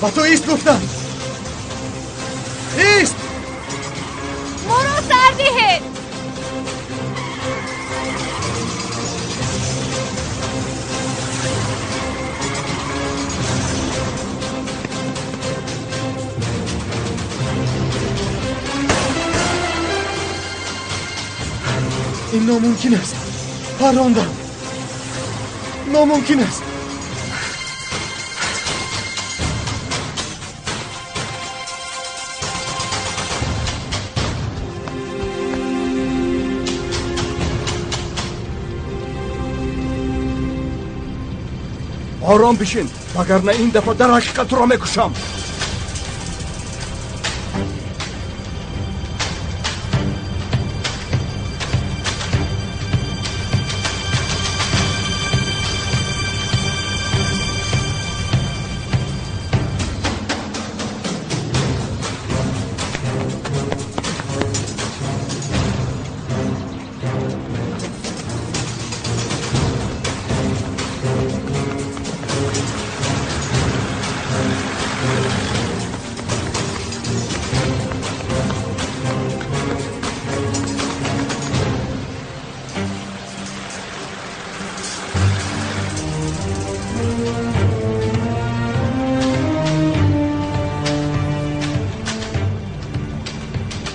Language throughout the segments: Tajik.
Ба ту ист гуфтам. Ист! Моро сар диҳед. Ин номумкин аст. Паррондам. Номумкин аст. Ором бишин, вагарна ин дафъа дар ҳақиқат туро мекушам.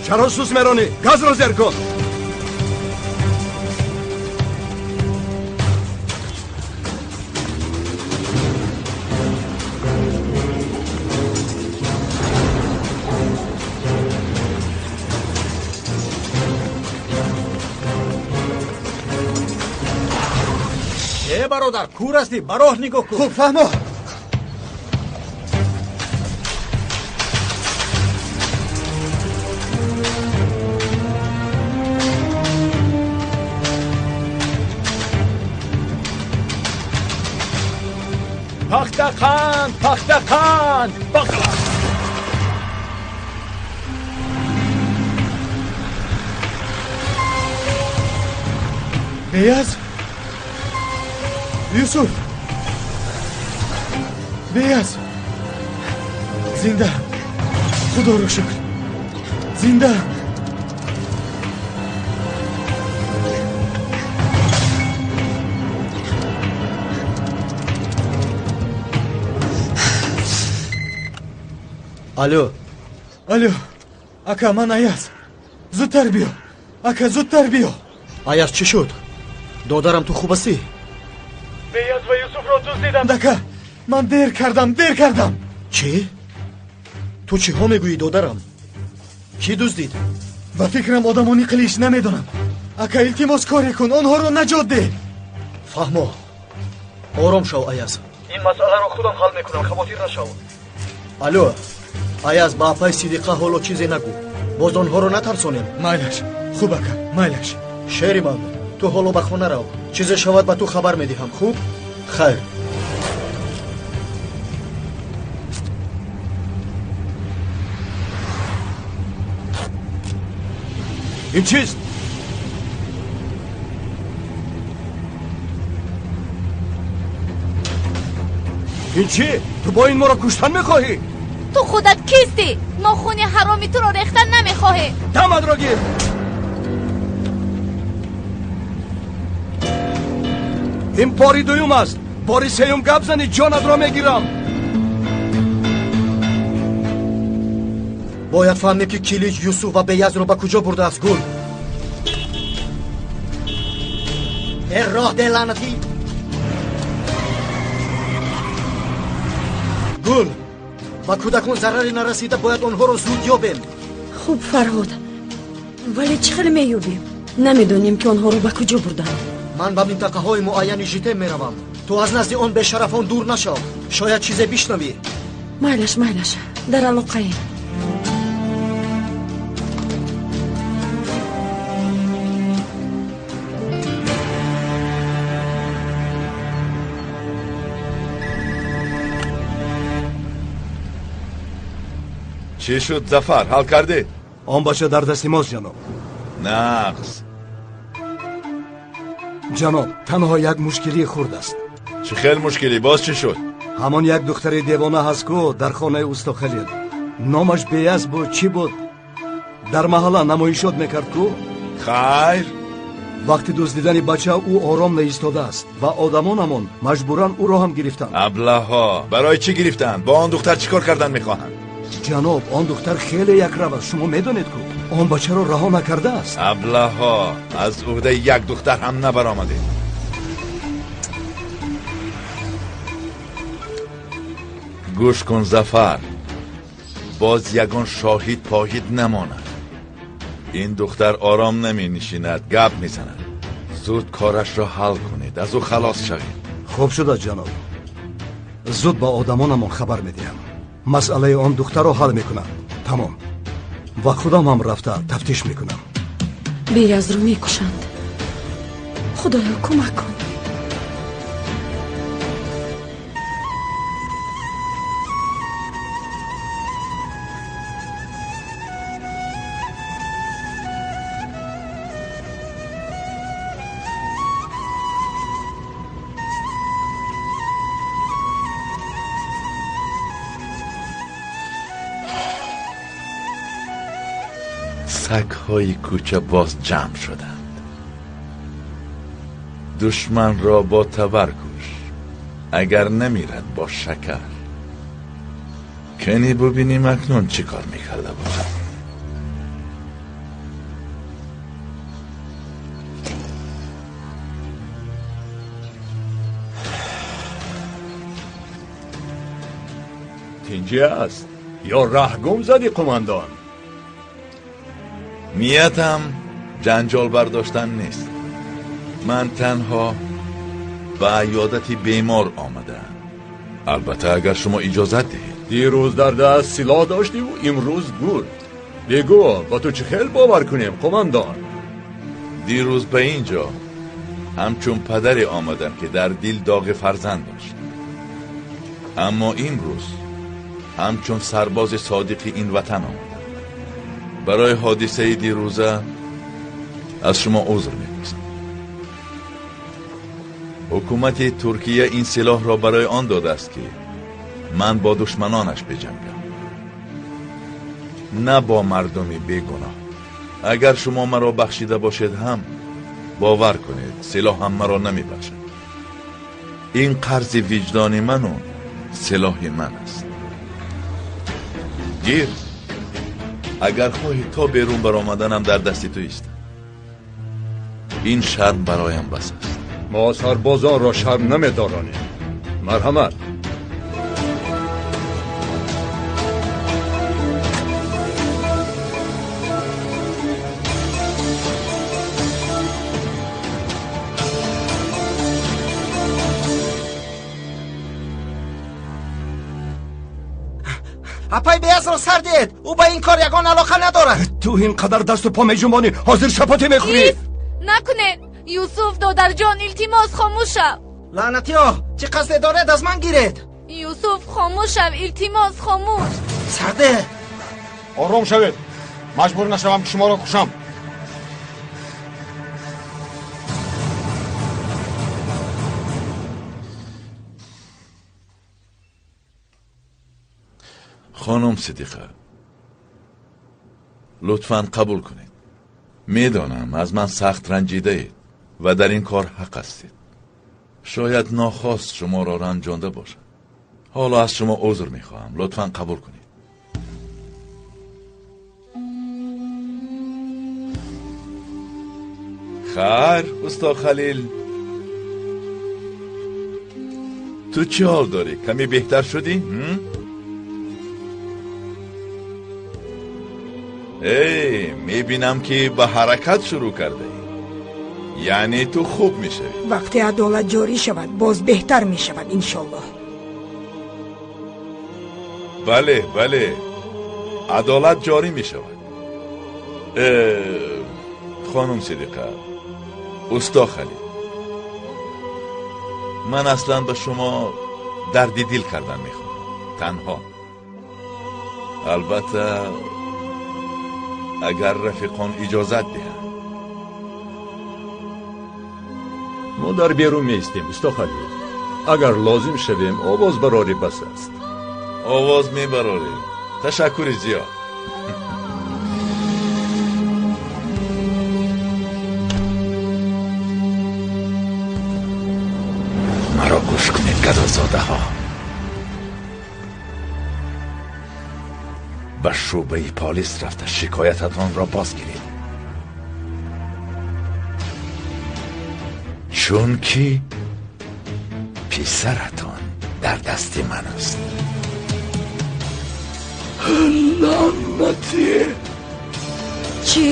Чаро сус меронӣ? Газро зер кун. Э бародар, кур ҳастӣ, ба роҳ нигоҳ кун. Хуб, фаҳмо. Пахта қанд, пахта қанд, пахта. Beyaz! Yusuf! Beyaz! Зинда! Худоро шукр! Зинда! Алло. Алло. Ака, ман Аяз. Зудтар биё. Ака, зудтар биё. Аяз, чӣ шуд? Додарам, ту хуб ҳастӣ? Беяз ва Юсуфро дуздиданд, ака. Ман дер кардам, дер кардам. Чӣ? Ту чиҳо мегӯӣ, додарам? Кӣ дуздид? Ба фикрам одамони қилиш, намедонам. Ака, илтимос, коре кун, онҳоро наҷот деҳ. Фаҳмо. Ором шав, Аяз. Ин масъаларо худам ҳал мекунам, хавотир нашав. Алло. Аяз, ба апай Сидиқа ҳоло чизе нагӯ. Боз онҳоро натарсонем. Майлаш. Хуб, ака, майлаш. Шери ман, ту ҳоло ба хона рав. Чизе шавад, ба ту хабар медиҳам, хуб? Хайр. Ин чист? Ин чӣ? Ту бо ин моро куштан мехоҳӣ? Ту худат кистӣ? Мо хуни ҳароми туро рехтан намехоҳем. Дамадро гир! Ин бори дуюм аст. Бори сеюм гап занӣ, ҷонатро мегирам. Бояд фаҳмем, ки Килич Юсуф ва Беязро ба куҷо бурдааст. Гул. Э роҳ де, лаънатӣ! Гул, ба кӯдакон зараре нарасида, бояд онҳоро зуд ёбем. Хуб, Фарҳод, вале чӣ хел меёбем? Намедонем, ки онҳоро ба куҷо бурданд. Ман ба минтақаҳои муайяни житем меравам. Ту аз назди он бешарафон дур нашав, шояд чизе бишнавӣ. Майлаш, майлаш, дар алоқаем. Чӣ шуд, Зафар, ҳал кардӣ? Он бача дар дасти мост, ҷаноб. Нағз. Ҷаноб, танҳо як мушкилии хурд аст. Чӣ хел мушкилӣ? Боз чӣ шуд? Ҳамон як духтари девона ҳаст ку дар хонаи усто Халил. Номаш Беяз буд, чӣ буд? Дар маҳалла намоишот мекард ку? Хайр. Вақти дуздидани бача ӯ ором наистодааст ва одамонамон маҷбуран ӯро ҳам гирифтанд. Аблаҳо, барои чӣ гирифтанд? Бо он духтар чӣ кор кардан мехоҳанд? Ҷаноб, он духтар хеле якрав аст, шумо медонед ку? Он бачаро раҳо накардааст. Аблаҳо, аз уҳдаи як духтар ҳам набаромадед. Гӯш кун Зафар, боз ягон шоҳид поҳид намонад. Ин духтар ором наменишинад, гап мезанад. Зуд корашро ҳал кунед, аз ӯ халос шавед. Хуб шудааст ҷаноб. Зуд ба одамонамон хабар медиҳам. Масъалаи он духтарро ҳал мекунам. Тамом. Ва худам ҳам рафта тафтиш мекунам. Беязро мекушанд. Худоё кӯмак кун. سگ‌های کوچه باز جمع شدند. دشمن را با تبر کش، اگر نمیرد با شکر. کنی ببینیم اکنون چی کار میکرده باشد. تینجی است یا رهگم زدی قماندان؟ نیتم جنجال برداشتن نیست. من تنها به عیادت بیمار آمدم. البته اگر شما اجازت دهید. دیروز در دست سلاح داشتی و امروز گور. بگو با تو چه خیلی باور کنیم قماندان؟ دیروز به اینجا همچون پدری آمدم که در دل داغ فرزند داشت. اما امروز همچون سرباز صادق این وطن آمدم. برای حادثه دیروزه از شما عذر می‌پرسم. حکومت ترکیه این سلاح را برای آن داده است که من با دشمنانش بجنگم، نه با مردم بیگناه. اگر شما مرا بخشیده باشید هم باور کنید سلاح هم مرا نمیبخشد. این قرض وجدان من و سلاح من است. گیر، اگر خواهی تا بیرون برآمدنم در دست تو است. این شرم برایم بس است. ما سربازان را شرم نمی‌دارانیم. مرحمت. апай Беязро сар диҳед. Ӯ ба ин кор ягон алоқа надорад. Ту ин қадар дасту по меҷунбонӣ, ҳозир шапоте мехӯрӣ. Накунед Юсуф додарҷон, илтимос хомӯш шав. Лаънатиё, чӣ қасде доред аз ман гиред? Юсуф хомӯш шав, илтимос хомӯш. Сарде. Ором шавед, маҷбур нашавам ки шуморо кушам. خانم صدیقه، لطفاً قبول کنید. میدانم از من سخت رنجیده اید و در این کار حق هستید. شاید ناخواست شما را رنجانده باشم. حالا از شما عذر میخواهم. لطفاً قبول کنید. خیر استاد خلیل، تو چه حال داری؟ کمی بهتر شدی؟ ای، میبینم که به حرکت شروع کرده ای. یعنی تو خوب میشوی. وقتی عدالت جاری شود باز بهتر میشود انشالله. بله بله، عدالت جاری میشود. خانم صدیقه، استا خلیل، من اصلا به شما درد دل کردن میخوام، تنها. البته اگر رفیقان اجازت دهند. ما در بیرون میستیم استا خلیل. Агар лозим шавем, овоз барори бас аст. Овоз мебарорем. Ташаккури зиёд. Маро гӯш кунед, гадозодаҳо. Ба шӯъбаи полис рафта шикоятатонро боз гиред. Чунки писаратон дар дасти ман аст. Лаънатӣ! Чӣ?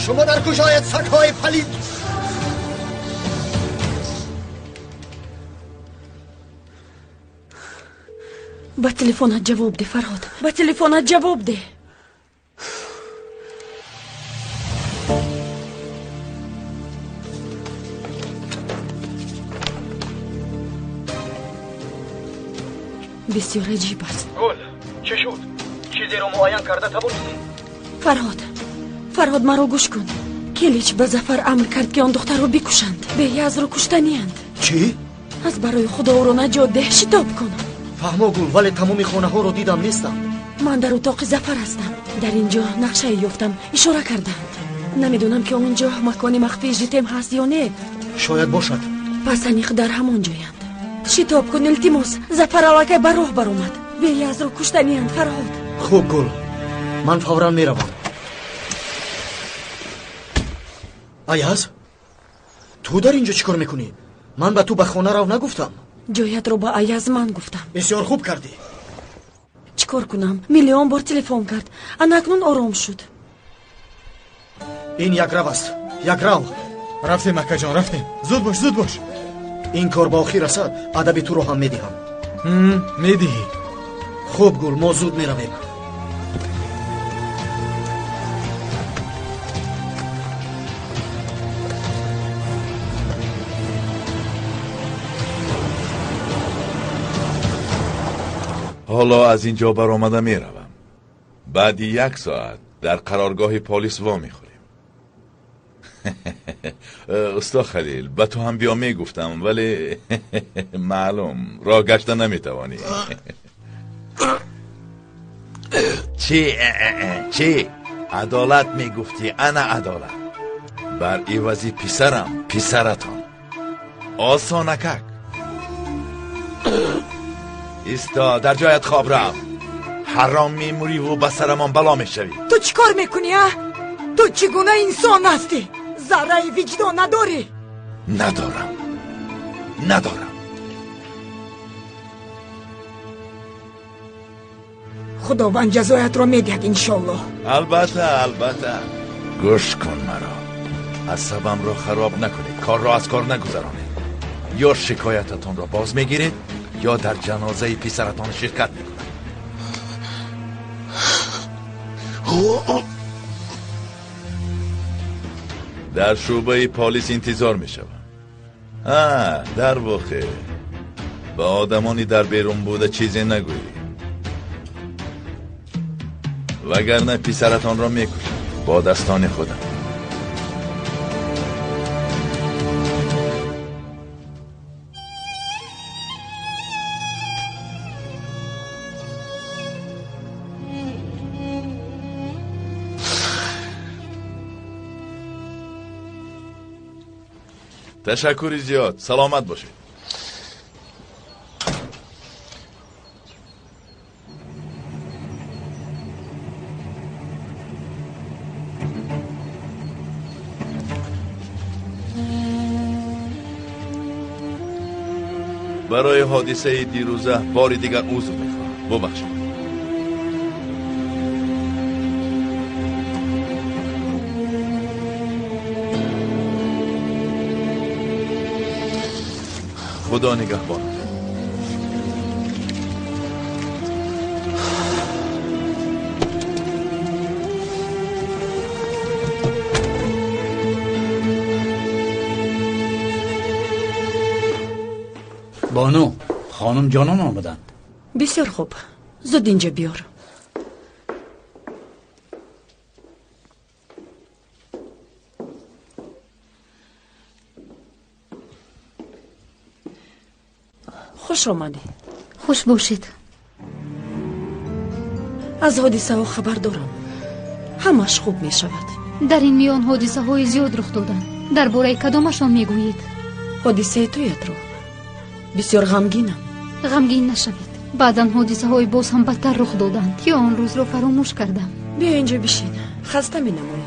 شما در کجایت سگ‌های پلید؟ Ба телефонат ҷавоб деҳ, Фарҳод. Ба телефонат ҷавоб деҳ. Бисёр аҷиб аст. Гул, чӣ шуд? Чизеро муайян карда тавонистӣ? Фарҳод, Фарҳод, маро гӯш кун. Келич ба Зафар амр кард, ки он духтарро бикушанд. Беязро куштаниянд. Чӣ? Аз барои Худо ӯро наҷот деҳ, шитоб кун. Фаҳмо, Гул, вале тамоми хонаҳоро дидам, нестанд. Ман дар утоқи Зафар ҳастам. Дар ин ҷо нақшае ёфтам, ишора карданд. Намедонам, ки он ҷо макони махфии житем ҳаст ё не. Шояд бошад. Пас аниқ дар ҳамон ҷоянд. Шитоб кун, илтимос. Зафар аллакай ба роҳ баромад. Беязро куштаниянд, Фарҳод. Хуб, Гул, ман фавран меравам. Аяз, ту дар ин ҷо чӣ кор мекунӣ? Ман ба ту ба хона рав нагуфтам. Ҷоятро ба Аяз ман гуфтам. Бисёр хуб кардӣ. Чӣ кор кунам? Миллион бор телефон кард. Ана акнун ором шуд. Ин якрав аст. Якрав. Рафтем, акаҷон, рафтем. Зуд бош, зуд бош. Ин кор ба охир расад, адаби туро ҳам медиҳам. Медиҳӣ. Хуб, Гул, мо зуд меравем. Ҳоло аз ин ҷо баромада меравам. Баъди як соат дар қароргоҳи полис вомехӯрем. Усто Халил, ба ту ҳам биё мегуфтам, вале маълум, роҳ гашта наметавонӣ. Чӣ? Чӣ? Адолат мегуфтӣ, ана адолат. Бар ивази писарам, писаратон. Осонакак. Исто, дар ҷоят хоб рав. Ҳаром мемуриву ба сарамон бало мешавӣ. Ту чӣ кор мекунӣ, а? Ту чӣ гуна инсон ҳастӣ? Зарраи виҷдон надорӣ? Надорам, надорам. Худованд ҷазоятро медиҳад, иншоллоҳ. Албатта, албатта. Гӯш кун маро. Асабамро хароб накунед, корро аз кор нагузаронед. Ё шикоятатонро боз мегиред, ё дар ҷанозаи писаратон ширкат мекунад. Дар шӯъбаи полис интизор мешавам. Дар воқеъ ба одамони дар берун буда чизе нагӯӣ, вагарна писаратонро мекушам бо дастони худам. Ташаккури зиёд, саломат бошед. Барои ҳодисаи дирӯза бори дигар узр мехоҳам. Бубахшед. Худо нигаҳбон. Бону, хонум ҷонон омаданд. Бисёр хуб, зуд инҷо биёр. Хуш омадӣ. Хуш бошед. Аз ҳодисаҳо хабар дорам. Ҳамаш хуб мешавад. Дар ин миён ҳодисаҳои зиёд рух доданд. Дар бораи кадомашон мегӯед? Ҳодисаи туятро. Бисёр ғамгинам. Ғамгин нашавед. Баъдан ҳодисаҳои боз ҳам бадтар рух доданд, ки он рӯзро фаромӯш кардам. Биё инҷо бишин. Хаста менамоӣ.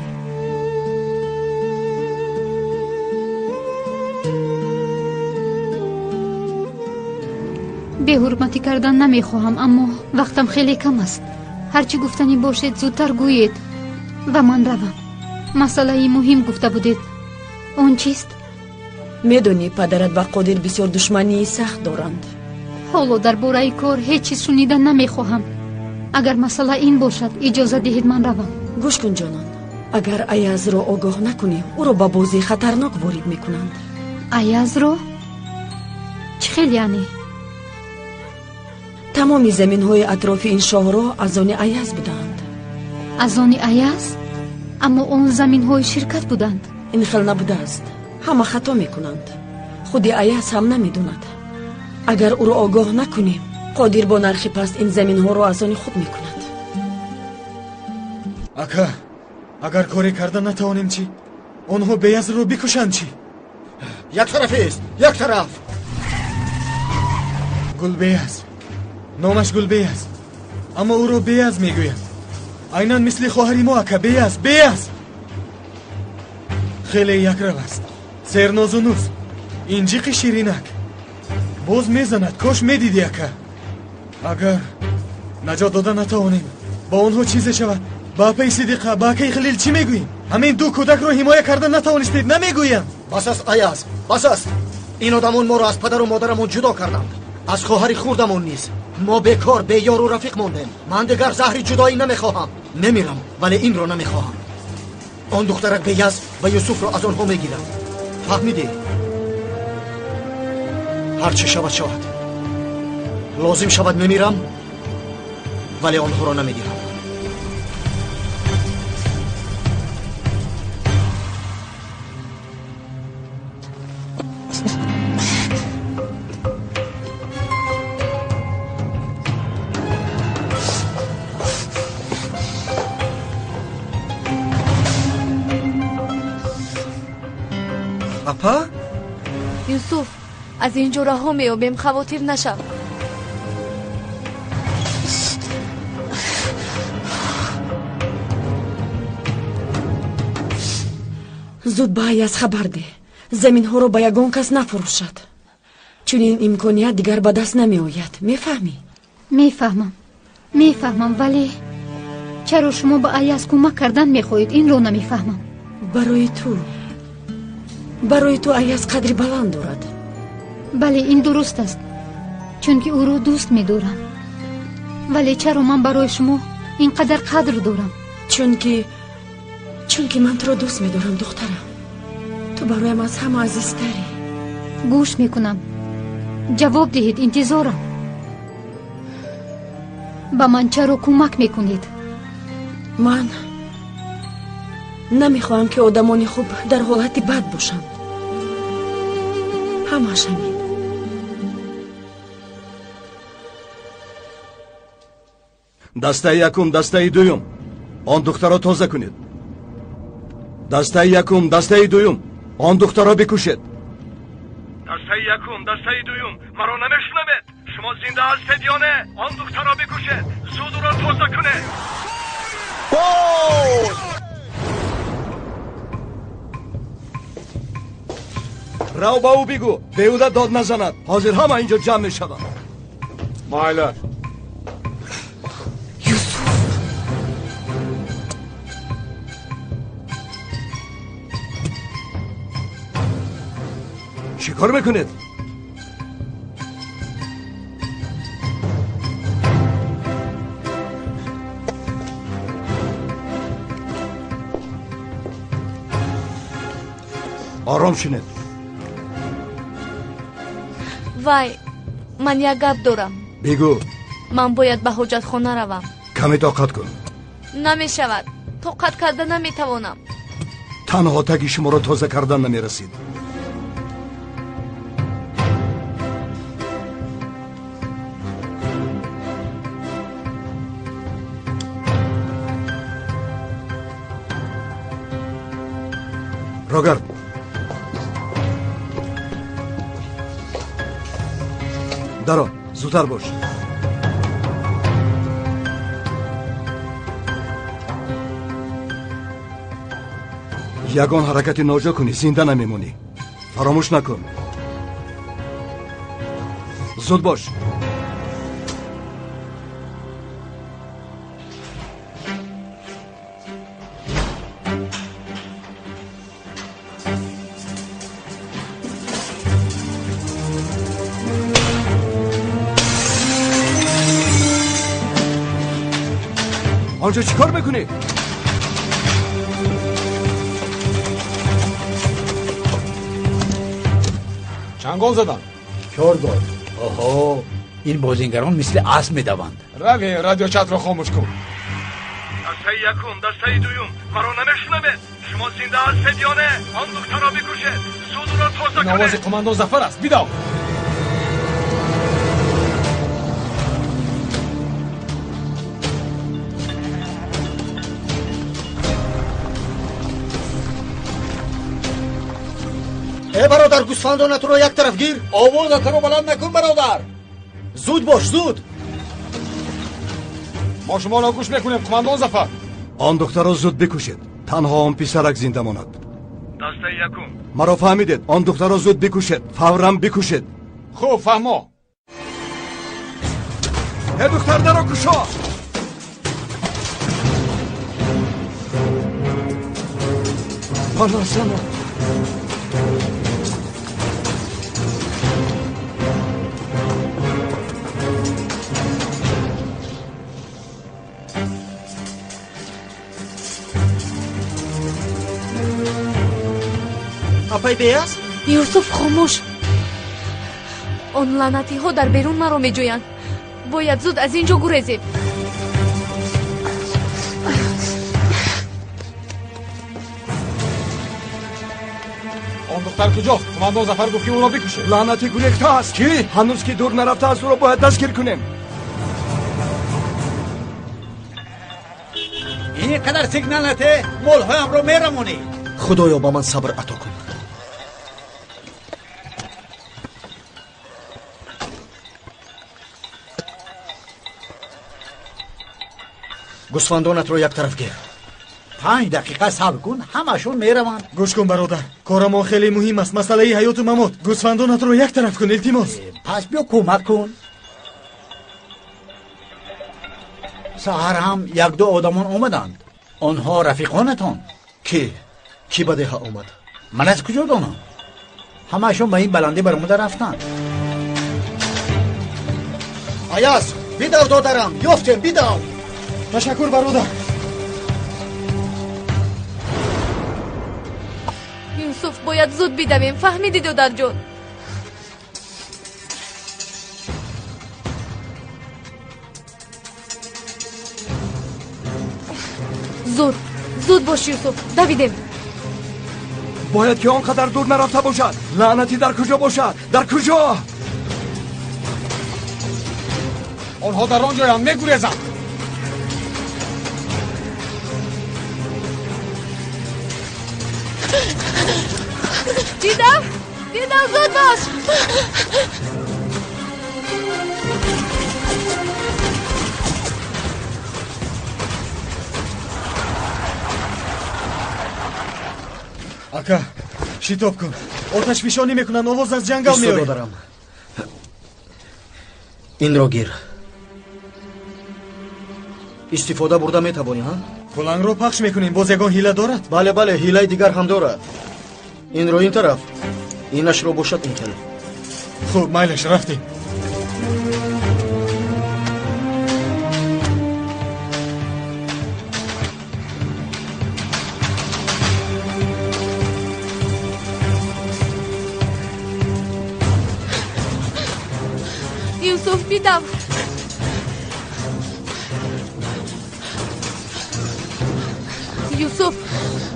Беҳурматӣ кардан намехоҳам, аммо вақтам хеле кам аст. Ҳарчи гуфтанӣ бошед, зудтар гӯед ва ман равам. Масъалаи муҳим гуфта будед. Он чист? Медонӣ, падарат ва Қодир бисёр душмании сахт доранд. Ҳоло дар бораи кор ҳеҷ чиз шунида намехоҳам. Агар масъала ин бошад, иҷоза диҳед ман равам. Гӯш кун, ҷонон. Агар Аязро огоҳ накунӣ, ӯро ба бозии хатарнок ворид мекунанд. Аязро? Чӣ хел яъне? Тамоми заминҳои атрофи ин шоҳро аз они Аяз буданд. Аз они Аяз? Аммо он заминҳои ширкат буданд. Ин хел набудааст. Ҳама хато мекунанд. Худи Аяз ҳам намедонад. Агар ӯро огоҳ накунем, Қодир бо нархи паст ин заминҳоро аз они худ мекунад. Ака, агар коре карда натавонем чӣ? Онҳо Беязро бикушанд чӣ? Як тарафест, як тараф. Гулбеяз. Номаш Гулбеяз. Аммо ӯро Беяз мегӯянд. Айнан мисли хоҳари мо, ака, Беяз, Беяз. Хеле якрав аст. Сернозу нуз. Инҷиқи ширинак. Боз мезанад, кош медидӣ, ака. Агар наҷот дода натавонем, ба онҳо чизе шавад, ба апаи Сидиқа, ба акаи Халил чӣ мегӯем? Ҳамин ду кӯдакро ҳимоя карда натавонистед, намегӯям. Бас аст, Аяз, бас аст. Ин одамон моро аз падару модарамон ҷудо карданд. Аз хоҳари хурдамон низ. Мо бекор, беёру рафиқ мондем. Ман дигар заҳри ҷудоӣ намехоҳам. Намирам, вале инро намехоҳам. Он духтарак Беяз ва Юсуфро аз онҳо мегирад. Фаҳмидӣ? Ҳарчи шавад шавад. Лозим шавад мемирам, вале онҳоро намегирам. Апа? Юсуф, аз ин ҷо раҳо меёбем, хавотир нашав. Зуд ба Аяз хабар деҳ. Заминҳоро ба ягон кас нафурӯшад. Чунин имконият дигар ба даст намеояд. Мефаҳмӣ? Мефаҳмам, мефаҳмам, вале чаро шумо ба Аяз кӯмак кардан мехоҳед? Инро намефаҳмам. Барои ту. Барои ту Аяз қадри баланд дорад. Бале, ин дуруст аст, чунки ӯро дӯст медорам. Вале чаро ман барои шумо ин қадар қадр дорам? Чунки ман туро дӯст медорам, духтарам. Ту бароям аз ҳама азизтарӣ. Гӯш мекунам. Ҷавоб диҳед, интизорам. Ба ман чаро кӯмак мекунед? Ман намехоҳам, ки одамони хуб дар ҳолати бад бошанд. Ҳамаш ҳамин. Дастаи якум, дастаи дуюм. Он духтаро тоза кунед. Дастаи якум, дастаи дуюм. Он духтаро бикушед. Дастаи якум, дастаи дуюм. Маро намешунавед? Шумо зинда ҳастед ё не? Он духтаро бикушед. Зуд ӯро тоза кунед. Рав ба ӯ бигӯ, беҳуда дод назанад. Ҳозир ҳама инҷо ҷамъ мешаванд. Майлаш. Юсуф! Чӣ кор мекунед? Ором шинед. Вай, ман як гап дорам. Бигӯ. Ман бояд ба ҳоҷатхона равам. Каме тоқат кун. Намешавад. Тоқат карда наметавонам. Танҳо таги шуморо тоза кардан намерасид. Рогард. Даро, зудтар бош. Ягон ҳаракати ноҷо кунӣ, зинда намемонӣ. Фаромӯш накун. Зуд бош. آنجا چیکار میکنی؟ چند گل زدن؟ 4 گل. اوهو، این بازیگران مثل اسب میدوند. روی رادیو چت رو خاموش کن. دسته یکم، دسته دوم، مرا نمیشنوید. شما زنده هستید یا نه؟ آن دختر را بکشید. زود او را تازه کنید. آواز قماندان ظفر است. بیدو. Э бародар, гӯсфандонатро як тараф гир. Овозатро баланд накун бародар. Зуд бош, зуд. Мо шуморо гӯш мекунем, қумандон Зафар. Он духтарро зуд бикушед. Танҳо он писарак зинда монад. Дастаи якум. Маро фаҳмидед? Он духтарро зуд бикушед. Фавран бикушед. Хуб, фаҳмо. Э духтар, даро кушо. Баласана. Апай беяз? Юсуф, хомӯш. Он лаънатиҳо дар берун маро меҷӯянд. Бояд зуд аз ин ҷо гурезем. Он духтар куҷост? Қумандон Зафар гуфт ки ӯро бикушед. Лаънатӣ гурехта аст. Чӣ? Ҳанӯз ки дур нарафтааст, ӯро бояд дастгир кунем. Ин қадар сигнал нате, молҳоямро мерамонӣ. Худоё, ба ман сабр ато кун. Гӯсфандонатро як тараф гир. 5 дақиқа сабр кун, ҳамашон мераванд. Гӯш кун бародар, корамон хеле муҳим аст, масъалаи ҳаёту мамот. Гӯсфандонатро як тараф кун, илтимос. Пас биё кӯмак кун. Саҳар ҳам як-ду одамон омаданд. Онҳо рафиқонатон. Кӣ? Кӣ ба деҳа омад? Ман аз куҷо донам? Ҳамаашон ба ин баландӣ баромада рафтанд. Аяз, бидав додарам, ёфтем, бидав. Ташаккур бародар. Юсуф, бояд зуд бидавем, фаҳмидӣ додарҷон? Зуд, зуд бош Юсуф, давидем. Бояд ки он қадар дур нарафта бошад. Лаънатӣ дар куҷо бошад? Дар куҷо? Онҳо дар он ҷоянд, мегурезанд. Дидам, дидам, зуд бош. Ака, шитоб кун. Оташфишонӣ мекунанд, овоз аз ҷангал меояд. Додарам, инро гир. Истифода бурда метавонӣ, ҳа? Кулангро пахш мекунем, боз ягон ҳила дорад? Бале, бале, ҳилаи дигар ҳам дорад. Инро ин тараф, инашро бошад ин хел. Хуб, майлаш, рафтем. Дидам. Юсуф,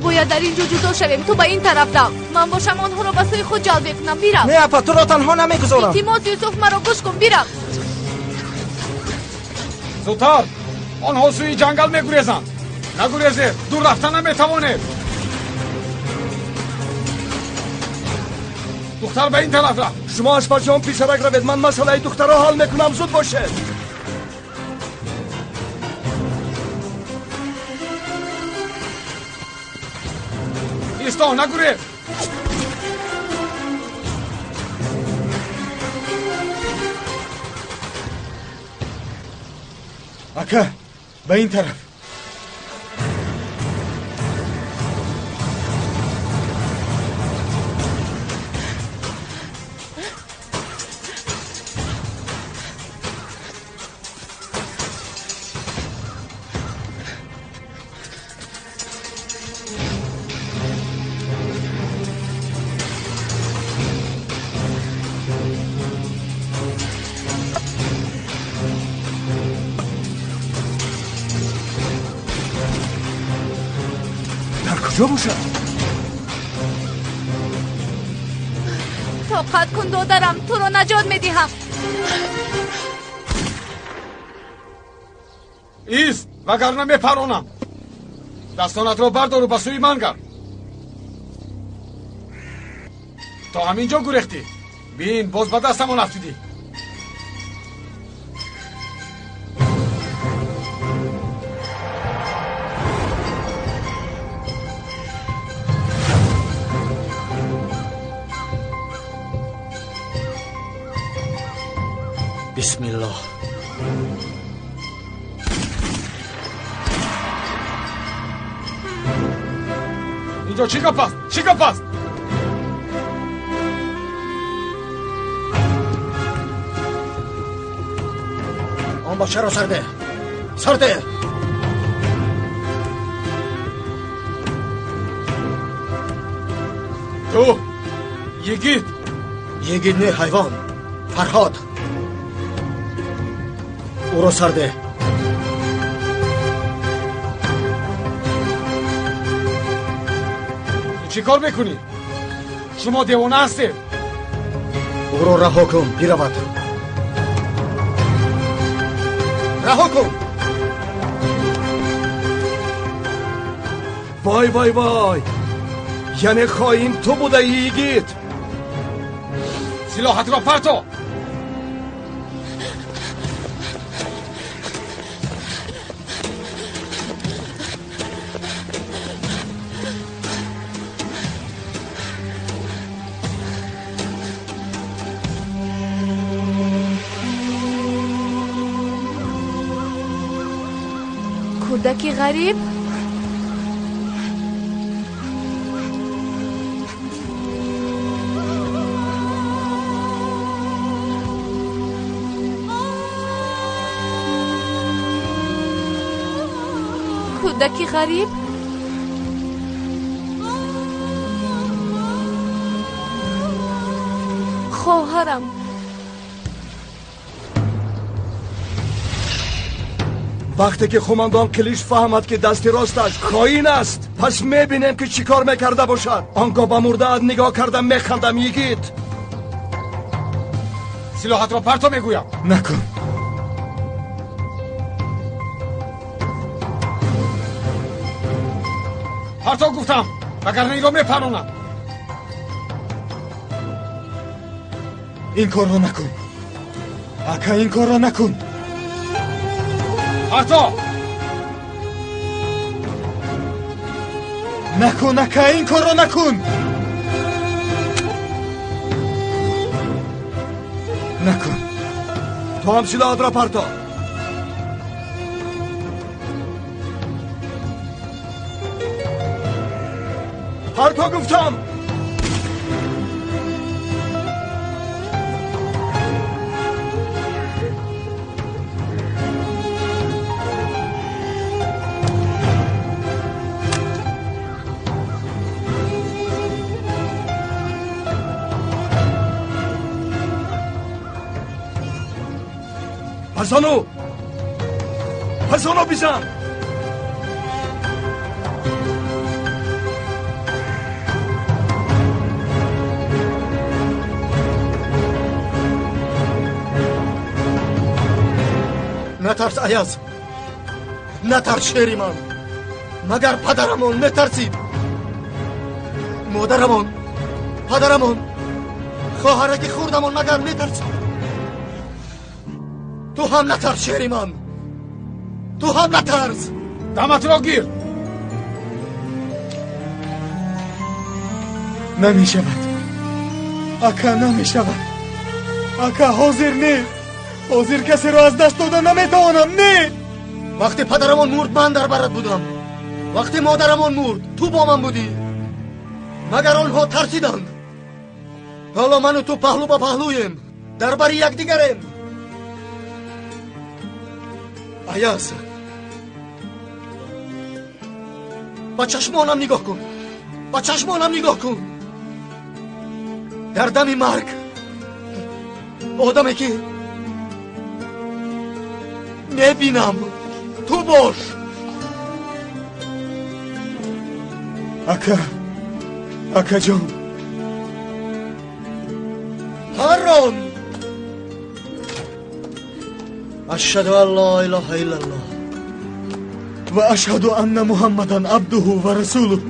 бояд дар ин ҷо ҷудо шавем. Ту ба ин тараф дав, ман бошам онҳоро ба сӯи худ ҷалб мекунам. Бирав. Не, апа, туро танҳо намегузорам. Илтимос, Юсуф, маро гӯш кун, бирав. Зудтар, онҳо сӯи ҷангал мегурезанд. Нагурезед, дур рафта наметавонед. Духтар ба ин тараф рафт. Шумо аз паси он писарак равед, ман масъалаи духтарро ҳал мекунам. Зуд бошед. Исто, нагурез. Ака, ба ин тараф. Куҷо бошад? Тоқат кун, додарам, туро наҷот медиҳам. Ист, вагарна мепаронам. Дастонатро бардору ба сӯи ман гард. То ҳамин ҷо гурехтӣ. Бин, боз ба дастамон афтидӣ. Бисмиллоҳ. Инҷо чӣ гап аст? Чӣ гап аст? Он бачаро сарде, сарде. Ту йигит. Йигит не, ҳайвон. Фарҳод, ӯро сарде. Ту чӣ кор мекунӣ? Шумо девона ҳастед. Ӯро раҳо кун, биравад. Раҳо кун. Вой, вой, вой, яъне хоин ту будаӣ, йигит. Силоҳатро парто. Кӯдаки ғариб? Кӯдаки ғариб? Хоҳарам. Вақте ки хумандон Килиш фаҳмад, ки дасти росташ хоин аст, пас мебинем, ки чӣ кор мекарда бошад. Он гоҳ ба мурдаат нигоҳ карда механдам, йигит. Силоҳатро парто мегӯям. Накун. Парто гуфтам, вагарна инро мепаронам. Ин корро накун, ака, ин корро накун. Парто! Накун, ака, ин корро накун. Накун. Ту ҳам силоҳатро парто. Парто гуфтам. Пасону! Пасону бизан! Натарс, Аяз! Натарс, шери ман! Магар падарамон метарсид? Модарамон, падарамон, хоҳараки хурдамон магар метарсид? Ту ҳам натарс, шери ман! Ту ҳам натарс! Даматро гир! Намешавад. Ака, намешавад. Ака, ҳозир не. Ҳозир касеро аз даст дода наметавонам, не! Вақте падарамон мурд, ман дар барат будам. Вақте модарамон мурд, ту бо ман будӣ. Магар онҳо тарсиданд? Ҳоло ману ту паҳлӯ ба паҳлӯем, дар бари якдигарем. Аяз, ба чашмонам нигоҳ кун, ба чашмонам нигоҳ кун. Дар дами марг одаме ки мебинам, ту бош. Ака, акаҷон. Ҳаррон! Ашҳаду ан ло илоҳа иллаллоҳ ва ашҳаду анна Муҳаммадан абдуҳу ва расулуҳ.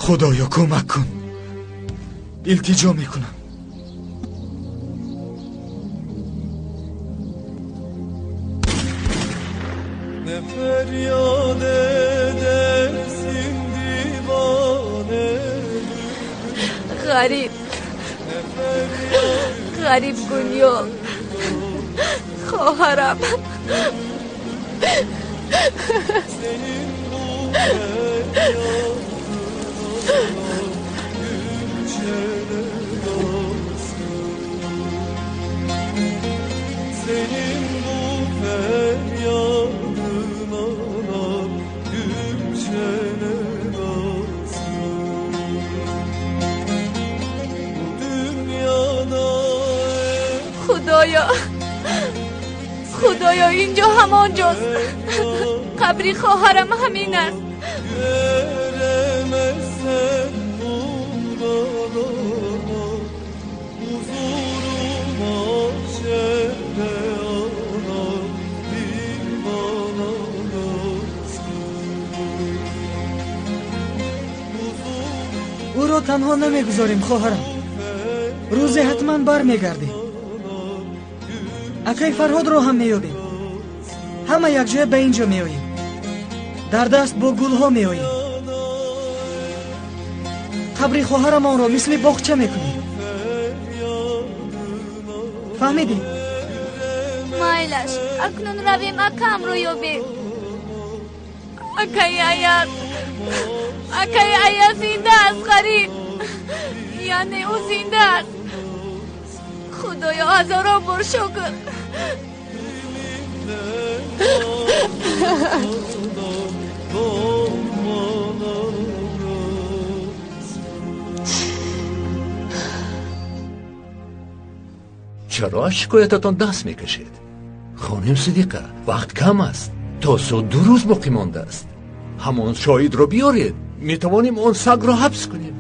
Худоё, кӯмак кун. Илтиҷо мекунам. Ne feryad edersin divane. Ғариб, ғариб Гунёл, хоҳарам. Senin bu feryadına gülçene dalsın. Senin bu feryadına gülçene dalsın. Bu dünyada Худоё, Худоё, инҷо ҳамон ҷост. Қабри хоҳарам ҳамин аст. Veremezsen muradına, huzuruma şerde ana divana dönsün. Ӯро танҳо намегузорем, хоҳарам. Рӯзе ҳатман бармегардем. Акай Фарҳодро ҳам меёбем. Ҳама якҷоя ба ин ҷо меоем. Дар даст бо гулҳо меоем. Қабри хоҳарамонро мисли боғча мекунем. Фаҳмидӣ? Майлаш, акнун равем акамро ёбем. Акаи Аяз, акаи Аяз зинда аст, Ғариб. Яъне ӯ зинда аст. Худоё, ҳазорон бор шукр. Чаро аз шикоятатон даст мекашед? Хоним Сидиқа, вақт кам аст. То суд 2 рӯз боқӣ мондааст. Ҳамон шоҳидро биёред, метавонем он сагро ҳабс кунем.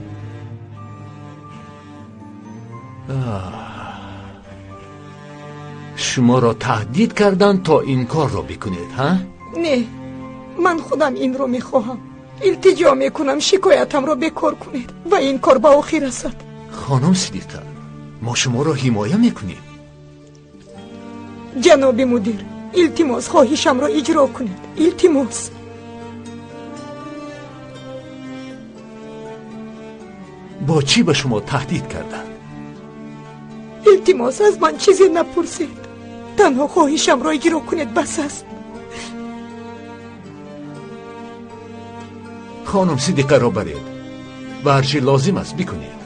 Шуморо таҳдид карданд то ин корро бикунед, ҳа? Не, ман худам инро мехоҳам. Илтиҷо мекунам, шикоятамро бекор кунед ва ин кор ба охир расад. Хонум Сидиқа, мо шуморо ҳимоя мекунем. Ҷаноби мудир, илтимос, хоҳишамро иҷро кунед. Илтимос. Бо чӣ ба шумо таҳдид карданд? Илтимос, аз ман чизе напурсед. Танҳо хоҳишамро иҷро кунед, бас аст. Хонум Сидиқаро баред ва ҳар чӣ лозим аст бикунед.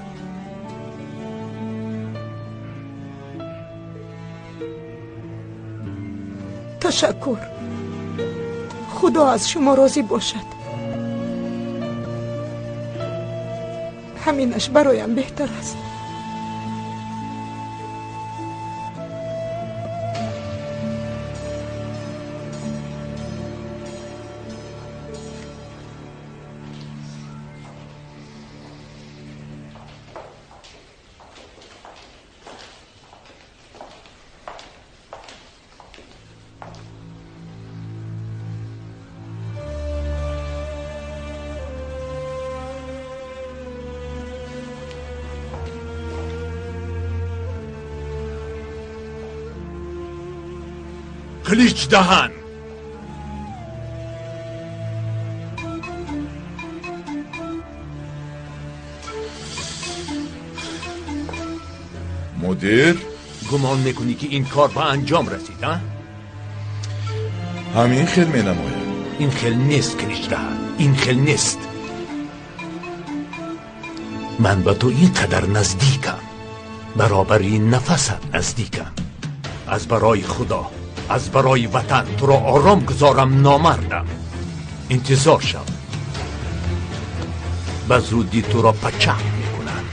Ташаккур. Худо аз шумо розӣ бошад. Ҳаминаш бароям беҳтар аст. Қиличдаҳан. Мудир, гумон мекунӣ ки ин кор ба анҷом расид, а? Ҳамин хел менамояд. Ин хел нест, Қиличдаҳан, ин хел нест. Ман ба ту ин қадар наздикам, баробари нафасат наздикам. Аз барои Худо, аз барои ватан туро ором гузорам номардам. Интизор шав, ба зудӣ туро пачақ мекунам.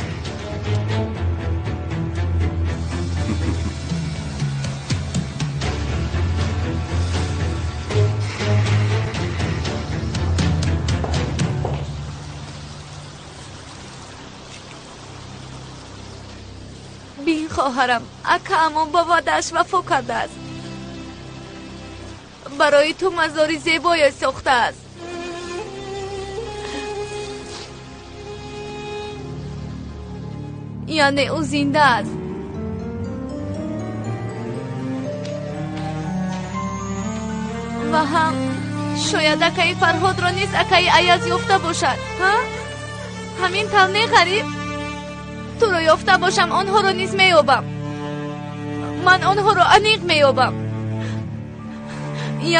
Бин хоҳарам, акаамон ба ваъдааш вафо кардааст. Барои ту мазори зебое сохтааст. Яъне ӯ зинда аст. Ва ҳам шояд акаи Фарҳодро низ акаи Аяз ёфта бошад. Ҳа? Ҳамин тавр не, ғариб? Туро ёфта бошам, онҳоро низ меёбам. Ман онҳоро аниқ меёбам.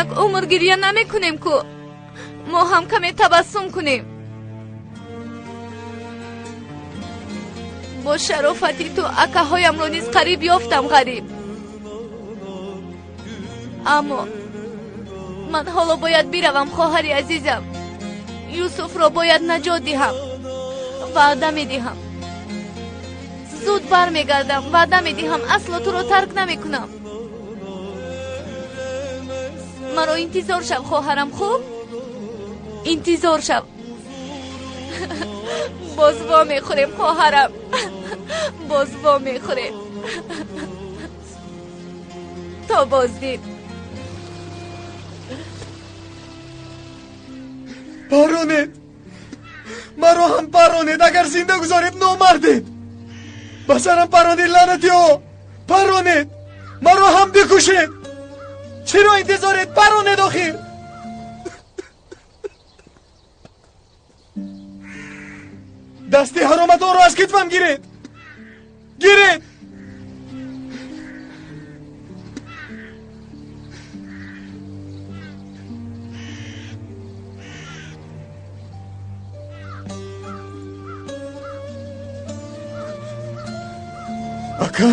Як умр гирья намекунем ку, мо ҳам каме табассум кунем. Бо шарофати ту акаҳоямро низ қариб ёфтам, ғариб. Аммо ман ҳоло бояд биравам, хоҳари азизам. Юсуфро бояд наҷот диҳам. Ваъда медиҳам, зуд бармегардам. Ваъда медиҳам, асло туро тарк намекунам. Маро интизор шав, хоҳарам, хуб? Интизор шав. Боз во мехӯрем, хоҳарам, боз во мехӯрем. То боздид. Паронед, маро ҳам паронед. Агар зинда гузоред номардед. Ба сарам паронед, лаънатиҳо. Паронед, маро ҳам бикушед. Чиро интизоред? Паронед охир. Дасти ҳароматонро аз китфам гиред. Гиред. Ака?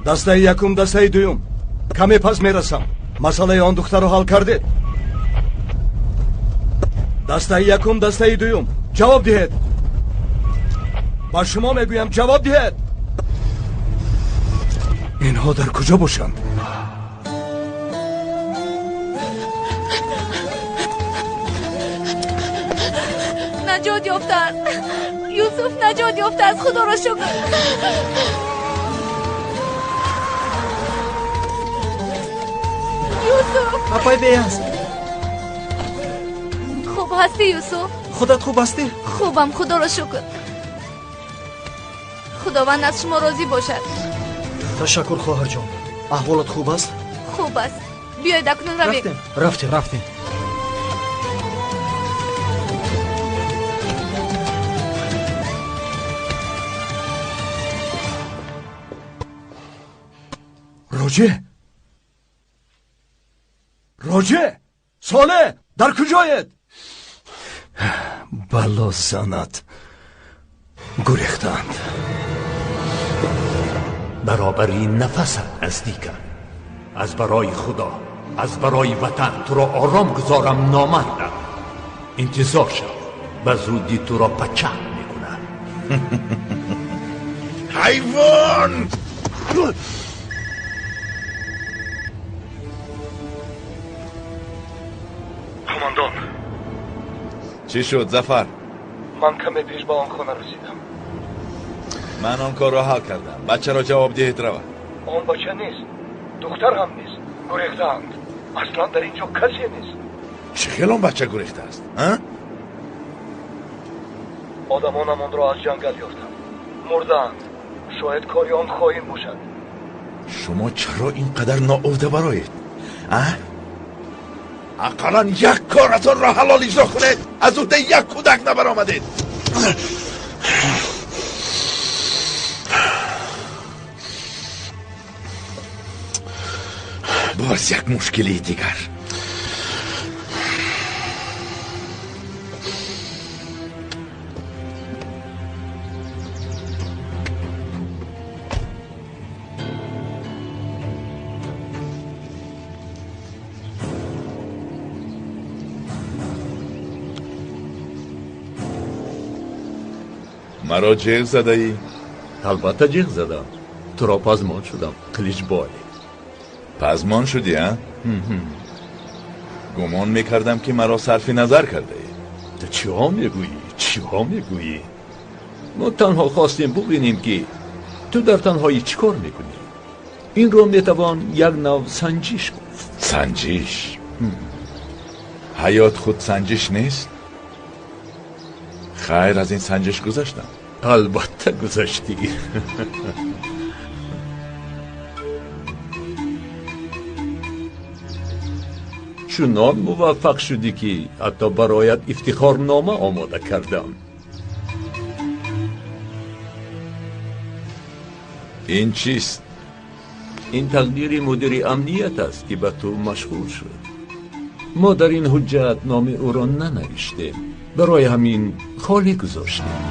Дастаи якум, дастаи дуюм. Каме пас мерасам. Масъалаи он духтарро ҳал кардед? Дастаи якум, дастаи дуюм. Ҷавоб диҳед. Ба шумо мегӯям, ҷавоб диҳед. Инҳо дар куҷо бошанд? Наҷот ёфтааст. Юсуф наҷот ёфтааст. Худоро шукр. Апай Беяз. Хуб ҳастӣ, Юсуф? Худат хуб ҳастӣ? Хубам, худоро шукр. Худованд аз шумо розӣ бошад. Ташаккур, хоҳарҷон. Аҳволат хуб аст? Хуб аст. Биёед акнун равем. Рафтем, рафтем. Роҷе, Роҷе, Соле, дар куҷоед? Бало занад, гурехтаанд. Баробари нафасат наздикам. Аз барои Худо, аз барои ватан туро ором гузорам номардам. Интизор шав, ба зудӣ туро пачақ мекунам. Ҳайвон! Командан. Чӣ шуд, Зафар? Ман каме пеш ба он хона расидам. Ман он корро ҳал кардам. Бачаро ҷавоб диҳед, равад. Он бача нест, духтар ҳам нест. Гурехтаанд. Аслан дар ин ҷо касе нест. Чӣ хел он бача гурехтааст? Одамонам онро аз ҷангал ёфтанд. Мурдаанд. Шояд кори он хоин бошад. Шумо чаро ин қадар ноуҳда бароед? Ақаллан як коратонро ҳалол иҷро кунед. Аз уҳдаи як кӯдак набаромадед. Боз як мушкилии дигар. Маро ҷеғ задаӣ? Албатта ҷеғ задам. Туро пазмон шудам, Қиличбой. Пазмон шудӣ, а? Гумон мекардам, ки маро сарфи назар кардаӣ. Ту чиҳо мегӯӣ? Чиҳо мегӯӣ? Мо танҳо хостем бубинем, ки ту дар танҳоӣ чӣ кор мекунӣ. Инро метавон як нав санҷиш гуфт. Санҷиш? Ҳаёт худ санҷиш нест? Хайр, аз ин санҷиш гузаштам. Албатта гузаштӣ. Чунон муваффақ шудӣ, ки ҳатто бароят ифтихорнома омода кардам. Ин чист? Ин тақдири мудири амният аст, ки ба ту машғул шуд. Мо дар ин ҳуҷҷат номи ӯро нанавиштем. Барои ҳамин холӣ гузоштем.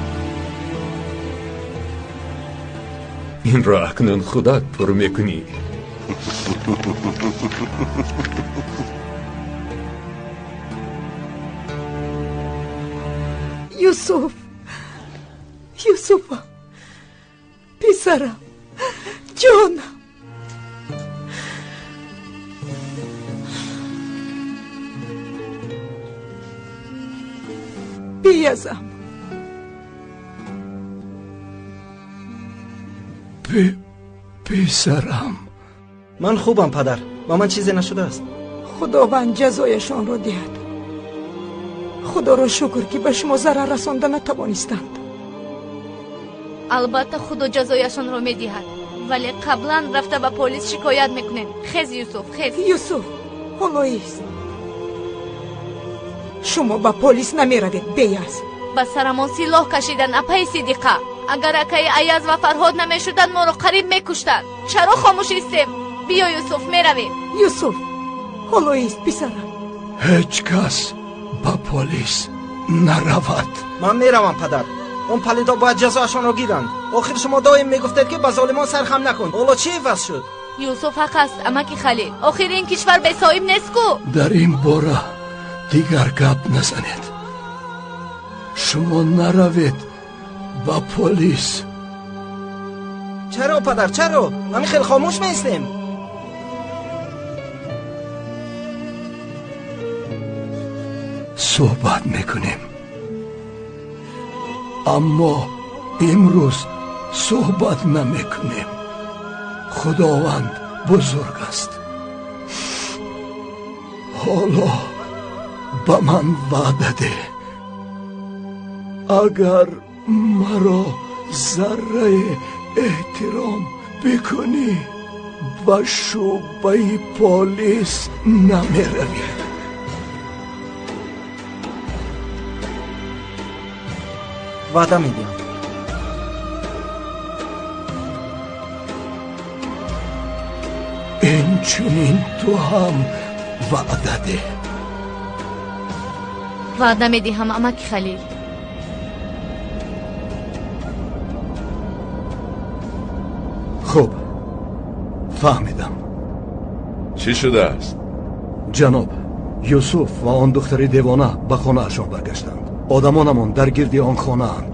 Инро акнун худат пур мекунӣ. Юсуф, Юсуфам, писарам, ҷонам. Биязам. Писарам. Ман хубам, падар. Ба ман чизе нашудааст. Худованд ҷазояшонро диҳад. Худоро шукр, ки ба шумо зарар расонда натавонистанд. Албатта худо ҷазояшонро медиҳад, вале қаблан рафта ба полис шикоят мекунем. Хез, Юсуф, хез. Юсуф, ҳоло ист. Шумо ба полис намеравед, Беяз. Ба сарамон силоҳ кашидан, апаи Сидиқа. Агар акаи Аяз ва Фарҳод намешуданд, моро қариб мекуштанд. Чаро хомӯш истем? Биё, Юсуф, меравем. Юсуф, ҳоло ист, писарам. Ҳеҷ кас ба полис наравад. Ман меравам, падар. Он палидо бояд ҷазоашонро гиранд. Охир шумо доим мегуфтед, ки ба золимон сархам накун. Ҳоло чӣ иваз шуд? Юсуф ҳақ аст, амаки Халил. Охир ин кишвар бесоҳиб нест ку. Дар ин бора дигар гап назанед. Шумо наравед ба полис. Чаро, падар, чаро? Ҳамин хел хомӯш меистем. Суҳбат мекунем. Аммо имрӯз суҳбат намекунем. Худованд бузург аст. Ҳоло ба ман ваъда деҳ, агар маро зарраи эҳтиром бикунӣ, ба шӯъбаи полис намеравӣ. Ваъда медиҳам. Инчунин ту ҳам ваъда деҳ. Ваъда медиҳам, амаки Халил. Хуб, фаҳмидам. Чӣ шудааст? Ҷаноб, Юсуф ва он духтари девона ба хонаашон баргаштанд. Одамонамон дар гирди он хонаанд.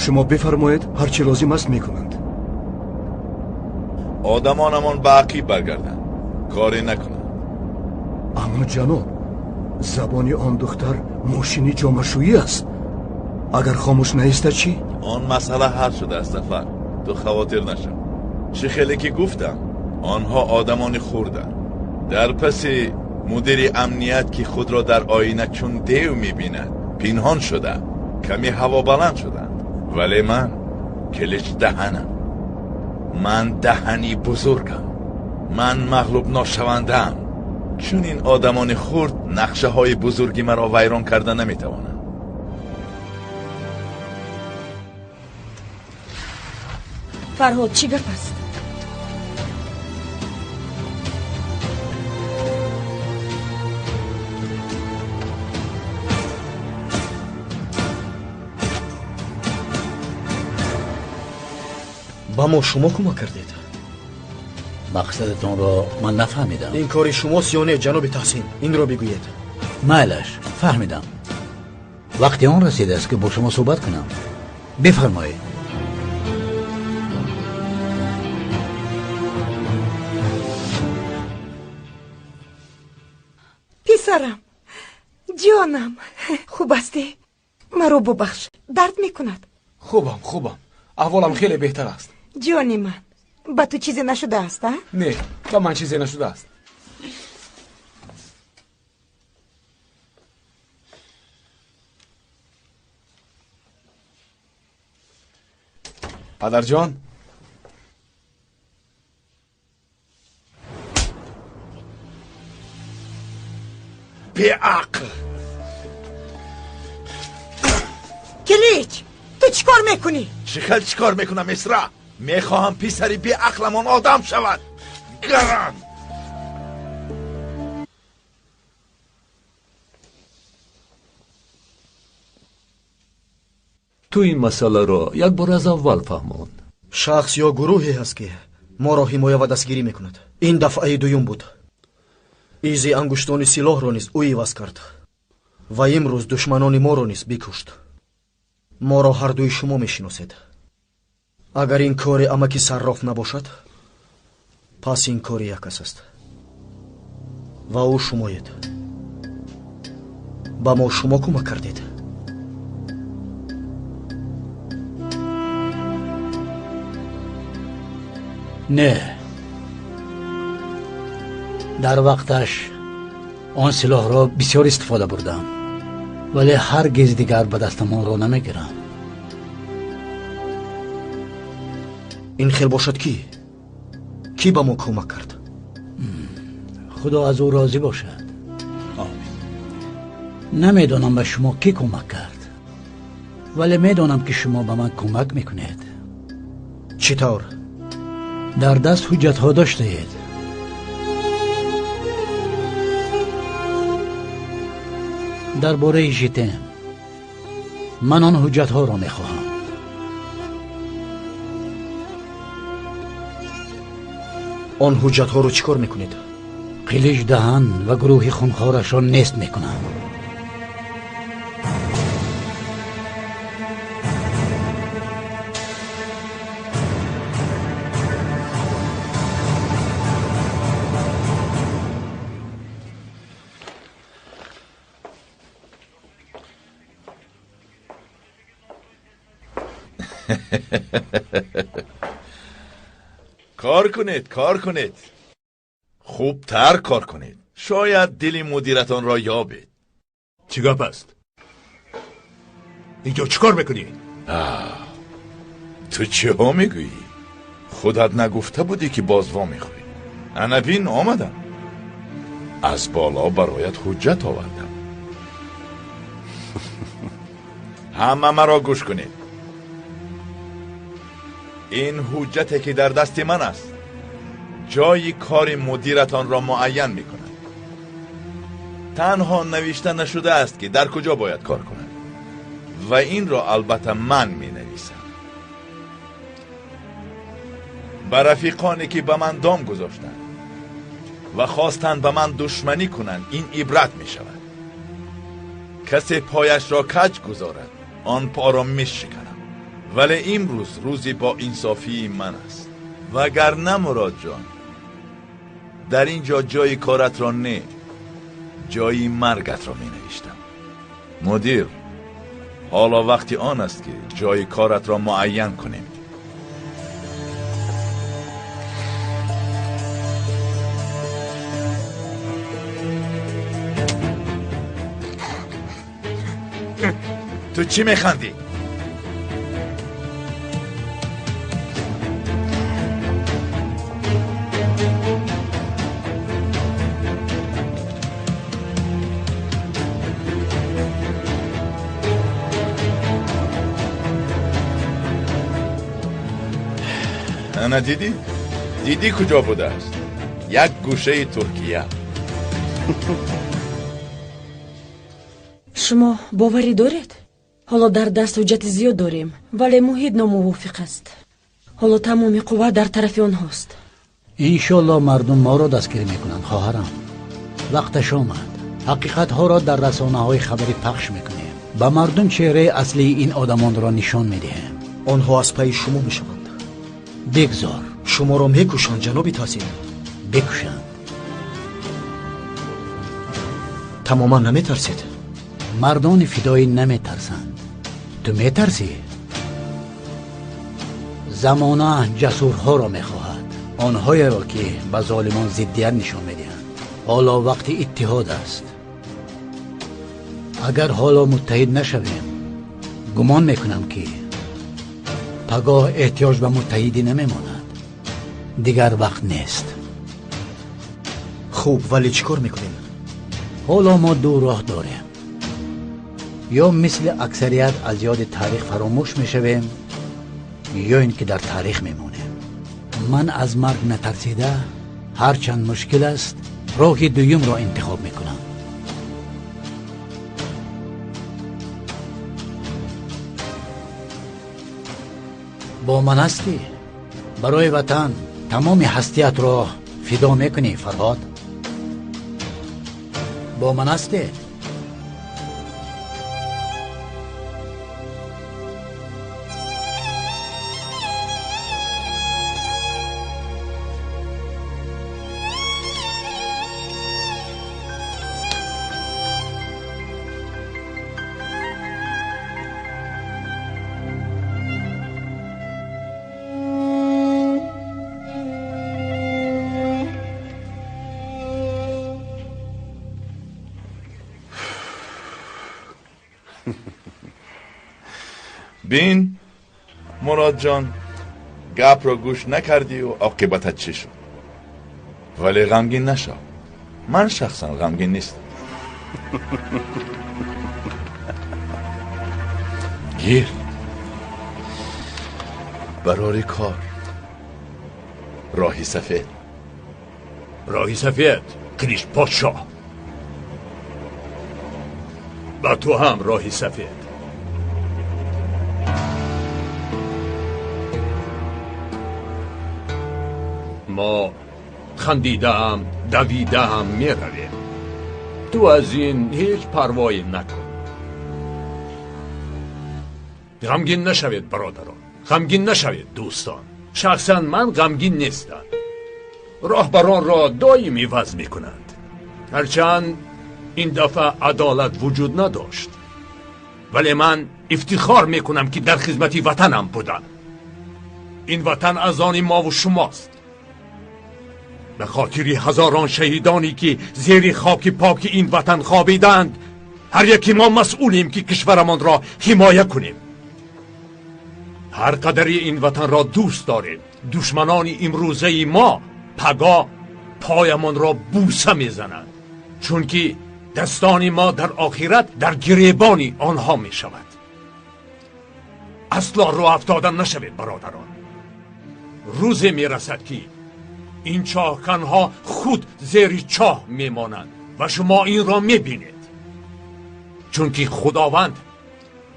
Шумо бифармоед, ҳар чӣ лозим аст мекунанд. Одамонамон ба ақиб баргарданд, коре накунанд. Аммо ҷаноб, забони он духтар мошини ҷомашӯӣ аст. Агар хомӯш наистад чӣ? Он масъала ҳал шудааст, Зафар. Ту хавотир нашав. Чӣ хеле ки гуфтам, онҳо одамони хурданд. Дар паси мудири амният, ки худро дар оина чун дев мебинад, пинҳон шуда, каме ҳавобаланд шуданд. Вале ман килич даҳанам. Ман даҳани бузургам. Ман мағлуб ношавандаам. Чун ин одамони хурд нақшаҳои бузурги маро вайрон карда наметавонанд. Фарҳод, чӣ гап аст? Ба мо шумо кӯмак кардед. Мақсадатонро ман нафаҳмидам. Ин кори шумост ё не, ҷаноби Таҳсин? Инро бигӯед. Майлаш, фаҳмидам. Вақти он расидааст, ки бо шумо суҳбат кунам. Бифармоед. Писарам, ҷонам, хуб ҳастӣ? Маро бубахш, дард мекунад? Хубам, хубам. Аҳволам хеле беҳтар аст. Ҷони ман, ба ту чизе нашудааст, а? Не, ба ман чизе нашудааст. Падарҷон, беақл! Килич, ту чӣ кор мекунӣ? Чӣ хел чӣ кор мекунам, Исра? Мехоҳам писари беақламон одам шавад. Гаран! Ту ин масъаларо як бор аз аввал фаҳмон. Шахс ё гурӯҳе ҳаст, ки моро ҳимоя ва дастгирӣ мекунад. Ин дафъаи дуюм буд. Изи ангуштони силоҳро низ ӯ иваз кард ва имрӯз душманони моро низ бикушт. Моро ҳардуи шумо мешиносед. Агар ин кори амаки Сарроф набошад, пас ин кори як кас аст ва ӯ шумоед. Ба мо шумо кӯмак кардед. Не, дар вақташ он силоҳро бисёр истифода бурдам, вале ҳаргиз дигар ба дастам онро намегирам. Ин хел бошад, кӣ? Кӣ ба мо кӯмак кард? Худо аз ӯ розӣ бошад. Намедонам ба шумо кӣ кӯмак кард, вале медонам, ки шумо ба ман кӯмак мекунед. Чӣ тавр? Дар даст ҳуҷҷатҳо доштаед. Дар бораи житем ман он ҳуҷҷатҳоро мехоҳам. Он ҳуҷҷатҳоро чӣ кор мекунед? Қилич даҳан ва гурӯҳи хунхорашро нест мекунам. کار کنید، کار کنید، خوبتر کار کنید. Шояд дили мудиратонро ёбед. Чӣ гап аст? Инҷо чӣ кор мекунӣ? Ту чиҳо мегӯӣ? Худат нагуфта будӣ, ки боз вомехӯрӣ? Ана бин, омадам. Аз боло бароят ҳуҷҷат овардам. Ҳама маро гӯш кунед. Ин ҳуҷҷате, ки дар дасти ман аст, ҷои кори мудиратонро муайян мекунад. Танҳо навишта нашудааст, ки дар куҷо бояд кор кунад. Ва инро албатта ман менависам. Ба рафиқоне, ки ба ман дом гузоштанд ва хостанд ба ман душманӣ кунанд, ин ибрат мешавад. Касе пояшро каҷ гузорад, он поро мешиканам. Вале имрӯз рӯзи боинсофии ман аст. Вагарна, Муродҷон, дар ин ҷо ҷои коратро не, ҷои маргатро менавиштам. Мудир, ҳоло вақти он аст, ки ҷои коратро муайян кунем. Ту чӣ механдӣ? Ана дидӣ? Дидӣ куҷо будааст? Як гӯшаи Туркия. Шумо боварӣ доред? Ҳоло дар даст ҳуҷҷати зиёд дорем, вале муҳит номувофиқ аст. Ҳоло тамоми қувва дар тарафи онҳост. Иншоалло мардум моро дастгирӣ мекунанд, хоҳарам. Вақташ омад. Ҳақиқатҳоро дар расонаҳои хабарӣ пахш мекунем. Ба мардум чеҳраи аслии ин одамонро нишон медиҳем. Онҳо аз пайи шумо мешаванд. Бигзор. Шуморо мекушанд, ҷаноби Таҳсин. Бикушанд. Тамоман наметарсед? Мардони фидоӣ наметарсанд. Ту метарсӣ? Замона ҷасурҳоро мехоҳад, онҳоеро, ки ба золимон зиддият нишон медиҳанд. Ҳоло вақти иттиҳод аст. Агар ҳоло муттаҳид нашавем, гумон мекунам, ки пагоҳ эҳтиёҷ ба муттаҳидӣ намемонад. Дигар вақт нест. Хуб, вале чӣ кор мекунем? Ҳоло мо ду роҳ дорем. Ё мисли аксарият аз ёди таърих фаромӯш мешавем, ё ин ки дар таърих мемонем. Ман аз марг натарсида, ҳарчанд мушкил аст, роҳи дуюмро интихоб мекунам. Бо ман ҳастӣ? Барои ватан тамоми ҳастиятро фидо мекунӣ, Фарҳод? Бо ман ҳастед? Бин, Муродҷон, гапро гӯш накардию оқибатат чӣ шуд? Вале ғамгин нашав. Ман шахсан ғамгин нестам. Гир. Барори кор. Роҳи сафед. Роҳи сафед, Криш подшоҳ. Ба ту ҳам роҳи сафед. Мо хандидаам, давидаам меравем. Ту аз ин ҳеҷ парвое накун. Ғамгин нашавед, бародарон. Ғамгин нашавед, дӯстон. Шахсан ман ғамгин нестам. Роҳбаронро доим иваз мекунанд. Ҳарчанд ин дафъа адолат вуҷуд надошт, вале ман ифтихор мекунам, ки дар хизмати ватанам будам. Ин ватан аз они мову шумост. به خاطر هزاران شهیدانی که زیر خاک پاک این وطن خوابیدند، هر یکی ما مسئولیم که کشورمان را حمایه کنیم. هر قدری این وطن را دوست داریم، دشمنان امروزه ما پگاه پایمان را بوسه میزنند، چون که دستان ما در آخرت در گریبان آنها می شود. اصلا رو افتادن نشوید برادران. روزی می رسد که این چاهکنها خود زیر چاه می مانند و شما این را می بینید، چون که خداوند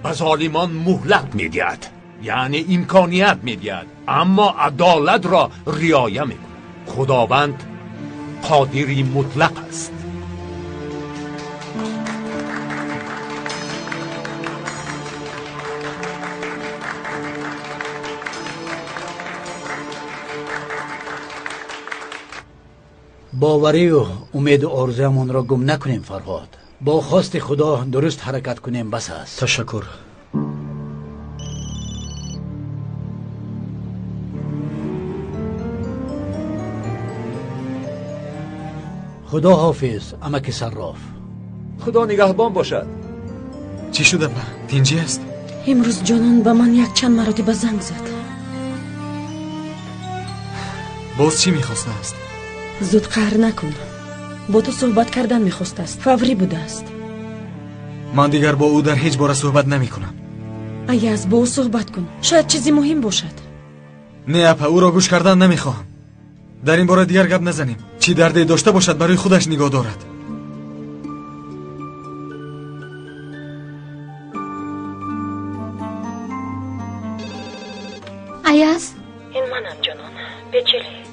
به ظالمان مهلت می دهد، یعنی امکانیت می دهد، اما عدالت را رعایت می کند. خداوند قادری مطلق است. باوری و امید و آرزویمان را گم نکنیم فرهاد. با خواست خدا درست حرکت کنیم بس است. تشکر. خدا حافظ امک صراف. خدا نگهبان باشد. چی شده با؟ تینجی است؟ امروز جانان به من یک چند مراتب زنگ زد. باز چی میخواسته است؟ زود قهر نکن. با تو صحبت کردن میخواست است. فوری بوده است. من دیگر با او در هیچ باره صحبت نمی کنم. ایاز با او صحبت کن، شاید چیزی مهم باشد. نه اپا، او را گوش کردن نمیخواهم. در این باره دیگر گپ نزنیم. چی دردی داشته باشد برای خودش نگاه دارد. ایاز، این منم جانان. بچلی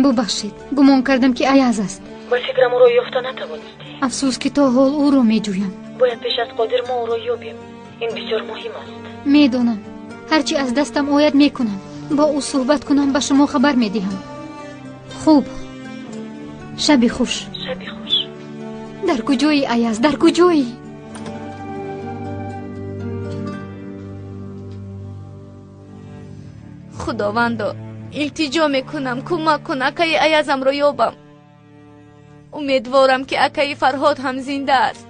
ببخشید، گمان کردم که ایاز است. با فکرم او را یافته نتوانستی. افسوس که تا حال او را میجویم. باید پیش از قادر ما او را یابیم. این بسیار مهم است. میدانم، هرچی از دستم آید میکنم. با او صحبت کنم به شما خبر میدهم. خوب، شبی خوش. شبی خوش. در کجایی ایاز؟ در کجایی؟ خداوندا илтиҷо мекунам, кӯмак кун акаи Аязамро ёбам. Умедворам, ки акаи Фарҳод ҳам зинда аст.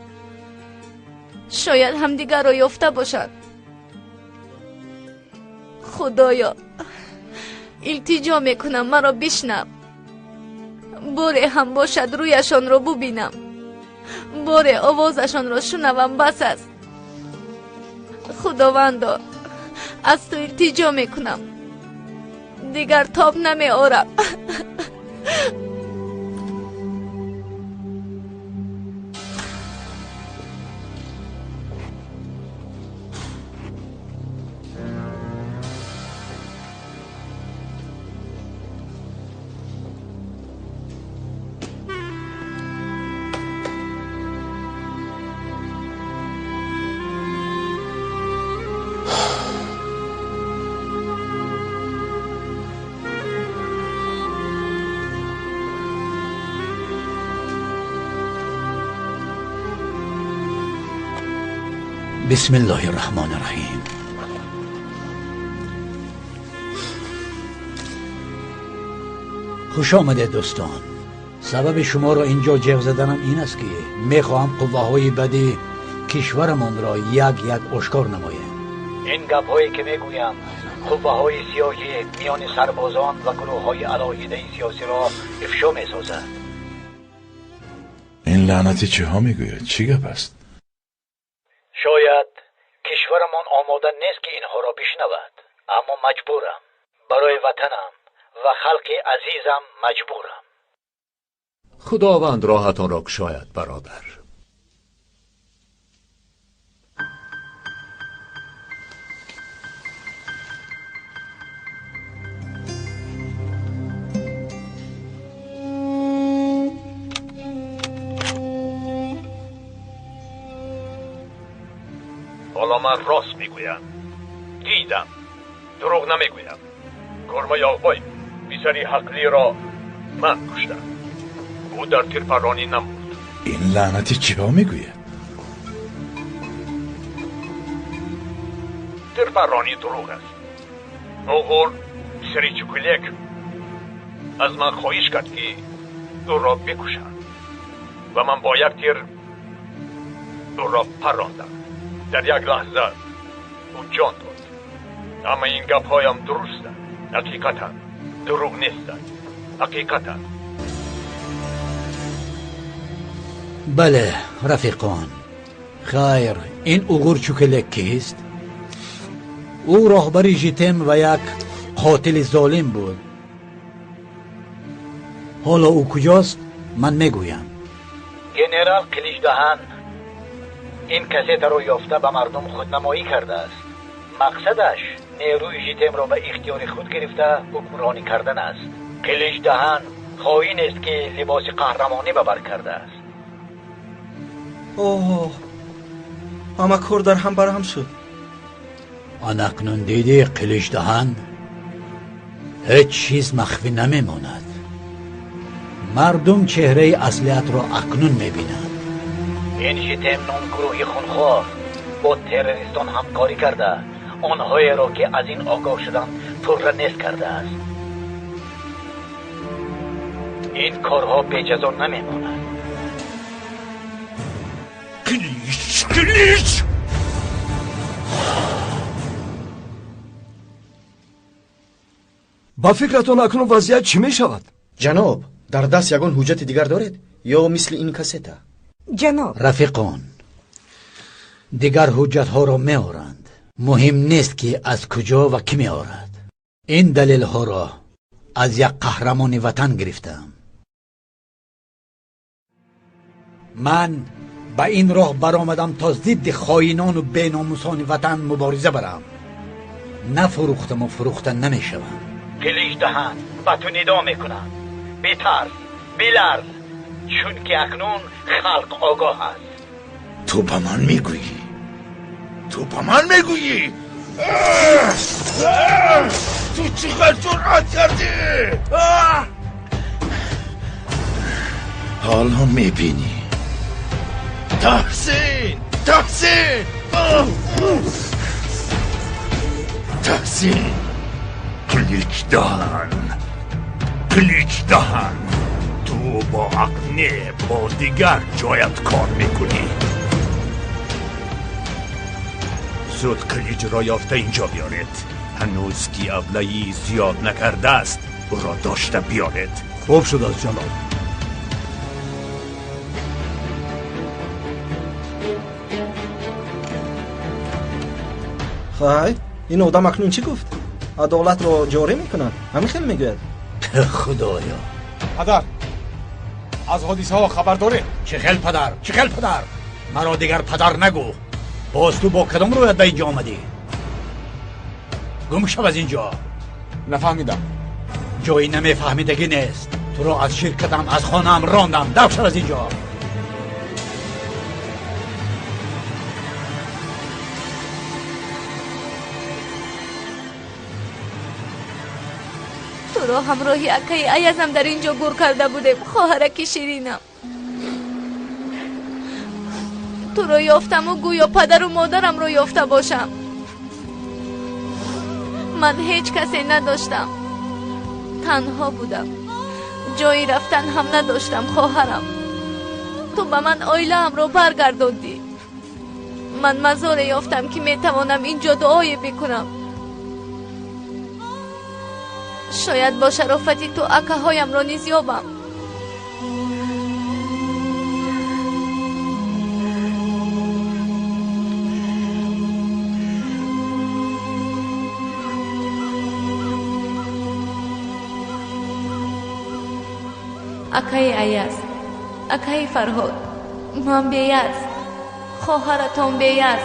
Шояд ҳамдигарро ёфта бошанд. Худоё, илтиҷо мекунам, маро бишнав. Боре ҳам бошад рӯяшонро бубинам, боре овозашонро шунавам, бас аст. Худовандо, аз ту илтиҷо мекунам, дигар тоб намеорам. بسم الله الرحمن الرحیم. خوش آمده دوستان. سبب شما را اینجا جیغ زدنم این است که میخواهم قوه های بدی کشورمان را یک یک آشکار نمایم. این گپ هایی که میگویم قوه های سیاهی میان سربازان و گروه های علاهیده سیاسی را افشا میسازد. این لعنتی چه ها میگوید؟ چی گپ است؟ شاید کشورمان آماده نیست که اینها را بشنود، اما مجبورم. برای وطنم و خلق عزیزم مجبورم. خداوند راهتان را گشاید برادر. حالا من راست میگویم، دیدم، دروغ نمیگویم. گرمه آقای پسری حقلی را من کشتم. او در تیرپرانی نمرد. این لعنتی چیا میگوید؟ تیرپرانی دروغ است. اوغور پسری چکلک Аз ман хоҳиш кард, ки ӯро бикушам ва ман бо як тир ӯро паррондам. Дар як лаҳза ӯ ҷон дод. Аммо ин гапҳоям дурустанд, ҳақиқатанд, дурӯғ нестанд, ҳақиқатанд. Бале, рафиқон, хайр, ин Уғур Чукелек кист? Ӯ роҳбари ЖИТЕМ ва як қотили золим буд. Ҳоло ӯ куҷост, ман мегӯям. Генерал Қиличдаҳан ин кассетаро ёфта ба мардум худнамоӣ кардааст. Мақсадаш нерӯи ЖИТЕМро ба ихтиёри худ гирифта ҳукмронӣ кардан аст. Қиличдаҳан хоинест, ки либоси қаҳрамонӣ ба бар кардааст. Оҳ, ҳама кор дар ҳам барҳам шуд. Ан акнун дидӣ, Қиличдаҳан, ҳеҷ чиз махфӣ намемонад. Мардум чеҳраи аслиятро акнун мебинанд. Ин ЖИТЕМ ном гурӯҳи хунхор бо террористон ҳамкорӣ карда, онҳоеро, ки аз ин огоҳ шуданд, пурра нест кардааст. Ин корҳо беҷазо намемонад. Қилич, Қилич! Ба фикратон акнун вазъият чӣ мешавад? Ҷаноб, дар даст ягон ҳуҷҷати дигар доред ё мисли ин кассета? Ҷаноб, рафиқон, дигар ҳуҷҷатҳоро меоранд. Муҳим нест, ки аз куҷо ва кӣ меорад. Ин далелҳоро аз як қаҳрамони ватан гирифтам. Ман ба ин роҳ баромадам, то зидди хоинону беномусони ватан мубориза барам. Нафурӯхтаму фурӯхта намешавам. Қиличдаҳан ба ту нидо мекунам. Битарс, биларз, чунки акнун халқ огоҳ аст. Ту ба ман мегӯӣ? Ту ба ман мегӯӣ? Ту чӣ қадр ҷуръат кардӣ? Ҳоло мебинӣ. Таҳсин! Таҳсин! Таҳсин! Қиличдаҳан, Қиличдаҳан, ту бо ақл не, бо дигар ҷоят кор мекунӣ. Зуд Қилиҷро ёфта инҷо биёред. Ҳанӯз ки аблаӣ зиёд накардааст, ӯро дошта биёред. Хуб шудааст, ҷаноб. Хай, ин одам акнун чӣ гуфт? Адолатро ҷорӣ мекунад, ҳамин хел мегӯяд. Худоё! Падар, аз ҳодисаҳо хабар доред? Чӣ хел падар, чӣ хел падар? Маро дигар падар нагӯ. Боз ту бо кадом рӯят ба инҷо омадӣ? Гум шав аз инҷо. Нафаҳмидам. Ҷои намефаҳмидагӣ нест. Туро аз ширкатам, аз хонаам рондам. Дав шав аз инҷо. Туро ҳамроҳи акаи Аязам дар ин ҷо гур карда будем, хоҳараки ширинам. Туро ёфтаму гӯё падару модарамро ёфта бошам. Ман ҳеҷ касе надоштам, танҳо будам, ҷои рафтан ҳам надоштам. Хоҳарам, ту ба ман оилаамро баргардондӣ. Ман мазоре ёфтам, ки метавонам ин ҷо дуое бикунам. Шояд бо шарофати ту акаҳоямро низ ёбам. Акаи Аяз, акаи Фарҳод, ман беяз, хоҳаратон беяз.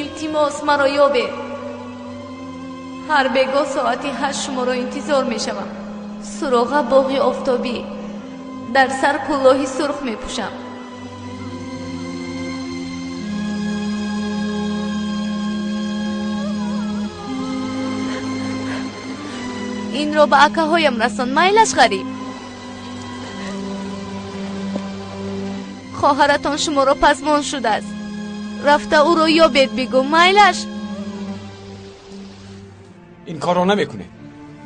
Илтимос, маро ёбед. Ҳар бегоҳ соати 8 шуморо интизор мешавам. Суроға боғи офтобӣ. Дар сар кӯлоҳи сурх мепӯшам. Инро ба акаҳоям расон, майлаш ғариб. Хоҳаратон шуморо пазмон шудааст. Рафта ӯро ёбед, бигӯ, майлаш. Ин корро намекунед,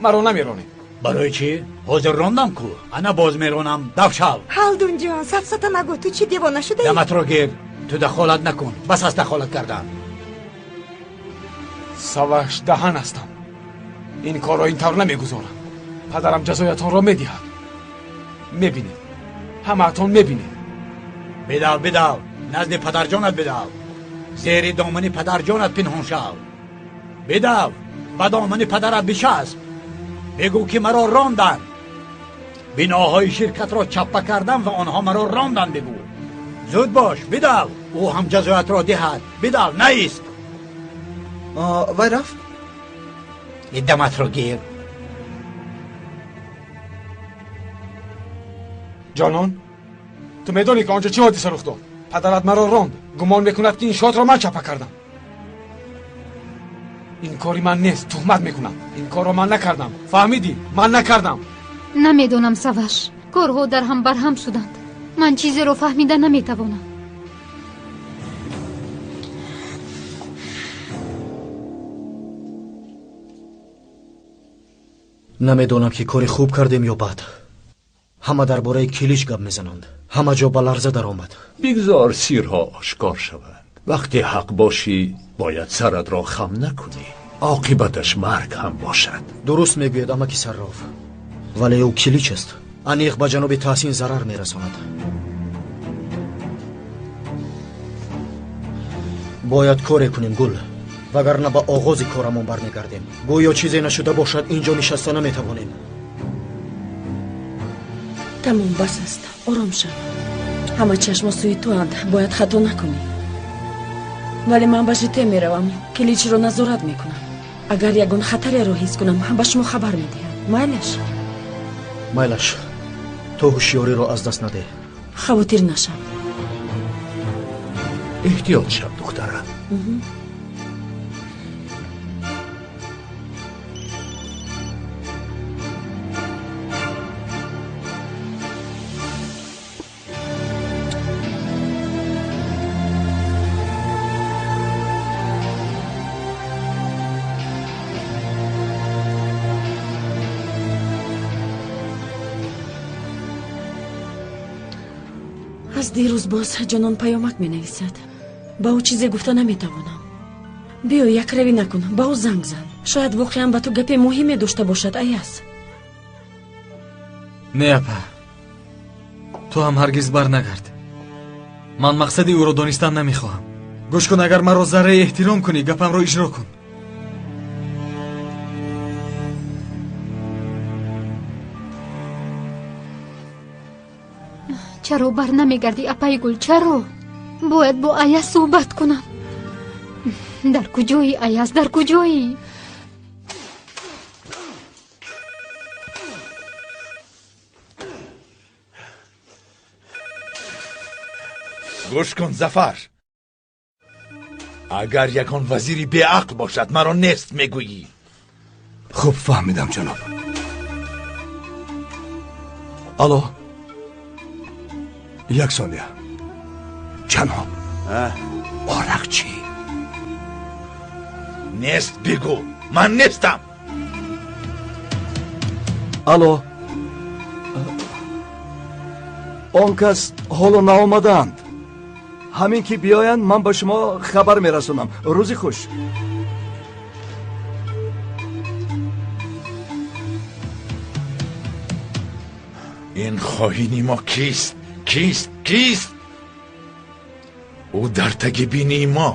маро намеронед. Барои чӣ? Ҳозир рондам ку. Ана боз меронам. Дав шав. Ҳалдунҷон, сафсата нагӯ. Ту чӣ девона шудаӣ? Даматро гир. Ту дахолат накун. Бас аст дахолат кардан. Саваш даҳан ҳастам. Ин корро ин тавр намегузорам. Падарам ҷазоятонро медиҳад. Мебинед. Ҳамаатон мебинед. Бидав, бидав. Назди падарҷонат бидав. Зери домани падарҷонат пинҳон шав. Бидав, ба домани падарат бишасп. Бигӯ ки маро ронданд. Биноҳои ширкатро чаппа кардам ва онҳо маро ронданд, бигӯ. Зуд бош, бидав. Ӯ ҳам ҷазоятро диҳад. Бидав, наист. Вай рафт? Даматро гир. Ҷонон, ту медонӣ ки он ҷо чӣ ҳодиса рух дод? Падарат маро ронд. Гумон мекунад ки иншоотро ман чапа кардам. Ин кори ман нест, туҳмат мекунам. Ин корро ман накардам. Фаҳмидӣ? Ман накардам. Намедонам, Саваш. Корҳо дар ҳам барҳам шуданд. Ман чизеро фаҳмида наметавонам. Намедонам ки кори хуб кардем ё бад. Ҳама дар бораи Килич гап мезананд. Ҳама ҷо ба ларза даромад. Бигзор сирҳо ошкор шаванд. Вақте ҳақ бошӣ, бояд саратро хам накунӣ. Оқибаташ марг ҳам бошад. Дуруст мегӯяд амаки Сарроф. Вале ӯ Килич аст. Аниқ ба ҷаноби Таҳсин зарар мерасонад. Бояд коре кунем, Гул. Вагарна ба оғози корамон бармегардем. Гӯё чизе нашуда бошад, ин ҷо нишаста наметавонем. Тамом, бас аст. Ором шав. Ҳама чашмо сӯи туанд. Бояд хато накунӣ. Вале ман ба жите меравам. Киличро назорат мекунам. Агар ягон хатареро ҳис кунам, ба шумо хабар медиҳам. Майлаш? Майлаш. Ту ҳушёриро аз даст надеҳ. Хавотир нашав. Эҳтиёт шав, духтарам. Аз дирӯз боз ҷонон паёмак менависад. Ба ӯ чизе гуфта наметавонам. Биё, якравӣ накун, ба ӯ занг зан. Шояд воқеан ба ту гапе муҳиме дошта бошад, Аяз. Не, апа, ту ҳам ҳаргиз бар нагард. Ман мақсади ӯро донистан намехоҳам. Гӯш кун, агар маро зарраи эҳтиром кунӣ, гапамро иҷро кун. Чаро бар намегардӣ, апаи Гул? Чаро? Бояд бо Аяз суҳбат кунам. Дар куҷоӣ, Аяз? Дар куҷоӣ? Гӯш кун, Зафар. Агар ягон вазири беақл бошад, маро нест мегӯӣ. Хуб фаҳмидам, ҷаноб. Алло, як сония. Ҷаноб, орақчӣ? Нест бигӯ, ман нестам. Алло, он кас ҳоло наомадаанд. Ҳамин ки биёянд, ман ба шумо хабар мерасонам. Рӯзи хуш. Ин хоҳини мо кист? Кист? Кист? Ӯ дар таги бинии мо,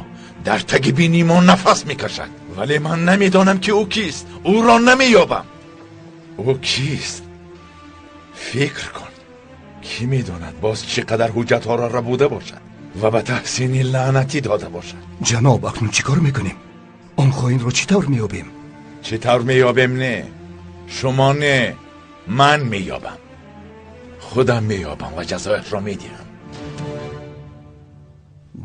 дар таги бинии мо нафас мекашад. Вале ман намедонам ки ӯ кист. Ӯро намеёбам. Ӯ кист? Фикр кун. Кӣ медонад боз чӣ қадар ҳуҷҷатҳоро рабуда бошад ва ба Таҳсини лаънатӣ дода бошад. Ҷаноб, акнун чӣ кор мекунем? Он хоинро чӣ тавр меёбем? Чӣ тавр меёбем? Не, шумо не, ман меёбам. Худам меёбам ва ҷазоятро медиҳам.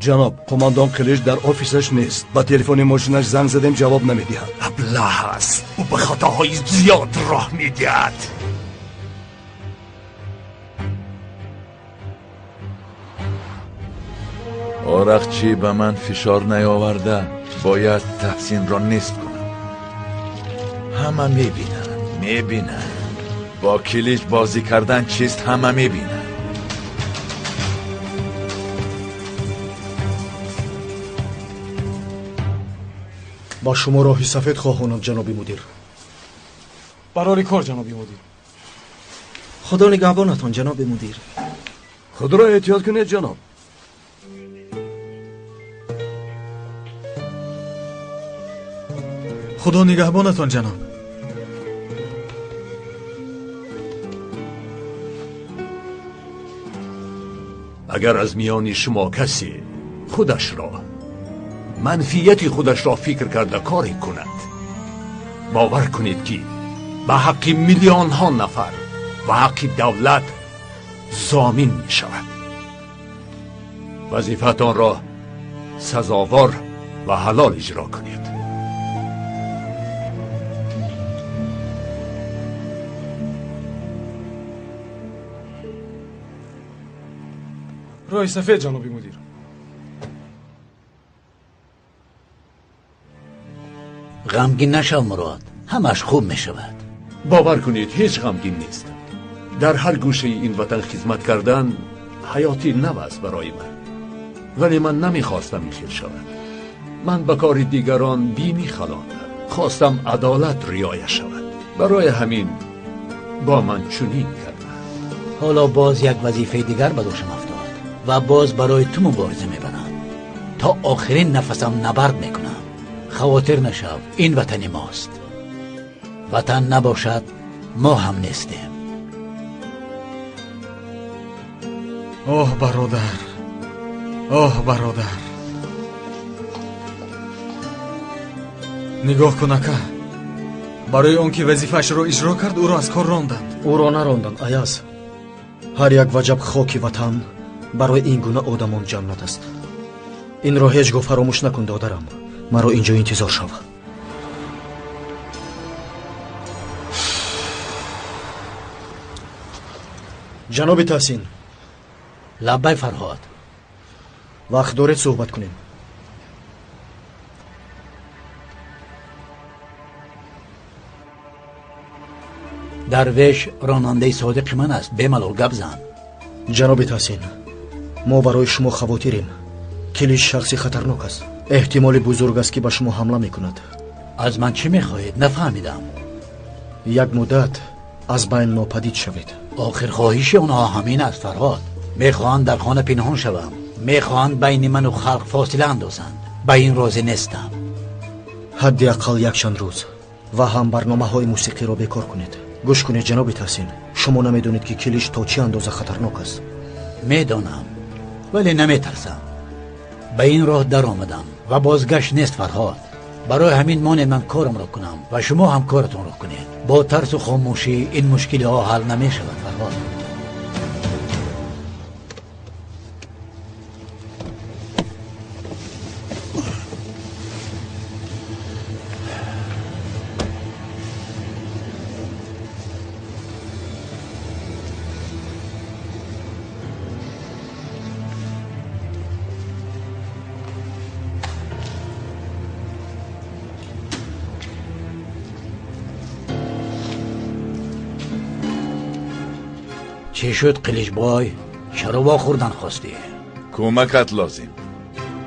Ҷаноб, қумондон Қилич дар офисаш нест. Ба телефони мошинаш занг задем, ҷавоб намедиҳад. Аблаҳ аст. Ӯ ба хатоҳои зиёд роҳ медиҳад. Орақчӣ ба ман фишор наёварда, бояд Таҳсинро нест кунам. Ҳама мебинанд, мебинанд. Бо Килич бозӣ кардан чист, ҳама мебинанд. Ба шумо роҳи сафед хоҳонам, ҷаноби мудир. Барори кор, ҷаноби мудир. Худо нигаҳбонатон, ҷаноби мудир. Худро эҳтиёт кунед, ҷаноб. Худо нигаҳбонатон, ҷаноб. Агар аз миёни шумо касе худашро, манфиати худашро фикр карда коре кунад, бовар кунед, ки ба ҳаққи миллионҳо нафар ва ҳаққи давлат зомин мешавад. Вазифаатонро сазовор ва ҳалол иҷро кунед. Роҳи сафед, ҷаноби мудир. Ғамгин нашав, Мурод, ҳамаш хуб мешавад. Бовар кунед, ҳеҷ ғамгин нестам. Дар ҳар гӯшаи ин ватан хизмат кардан ҳаёти нав аст барои ман. Вале ман намехостам ин хел шавад. Ман ба кори дигарон бинӣ халондам. Хостам адолат риоя шавад. Барои ҳамин бо ман чунин карданд. Ҳоло боз як вазифаи дигар ба дӯшам афтод ва боз барои ту мубориза мебарам. То охирин нафасам набард мекунам. Хавотир нашав, ин ватани мост. Ватан набошад, мо ҳам нестем. Оҳ, бародар, оҳ, бародар. Нигоҳ кун, ака. Барои он ки вазифаашро иҷро кард, ӯро аз кор ронданд. Ӯро наронданд, Аяз. Ҳар як ваҷаб хоки ватан барои ин гуна одамон ҷаннат аст. Инро ҳеҷ гоҳ фаромӯш накун, додарам. Маро инҷо интизор шав. Ҷаноби Таҳсин. Лаббай, Фарҳод. Вақт доред суҳбат кунем? Дарвеш ронандаи содиқи ман аст, бемалол гап зан. Ҷаноби Таҳсин, мо барои шумо хавотирем. Килич шахси хатарнок аст. Эҳтимоли бузург аст, ки ба шумо ҳамла мекунад. Аз ман чӣ мехоҳед? Нафаҳмидам. Як муддат аз байн нопадид шавед. Охир хоҳиши онҳо ҳамин аст, Фарҳод. Мехоҳанд дар хона пинҳон шавам. Мехоҳанд байни ману халқ фосила андозанд. Ба ин розӣ нестам. Ҳадди ақал якчанд рӯз ва ҳам барномаҳои мусиқиро бекор кунед. Гӯш кунед, ҷаноби Таҳсин, шумо намедонед, ки Килич то чӣ андоза хатарнок аст. Медонам, вале наметарсам. Ба ин роҳ даромадам ва бозгашт нест, Фарҳод. Барои ҳамин монед ман корамро кунам ва шумо ҳам коратонро кунед. Бо тарсу хомӯшӣ ин мушкилиҳо ҳал намешавад, Фарҳод. Чӣ шуд, Қиличбой? Чаро вохӯрдан хостӣ? Кӯмакат лозим.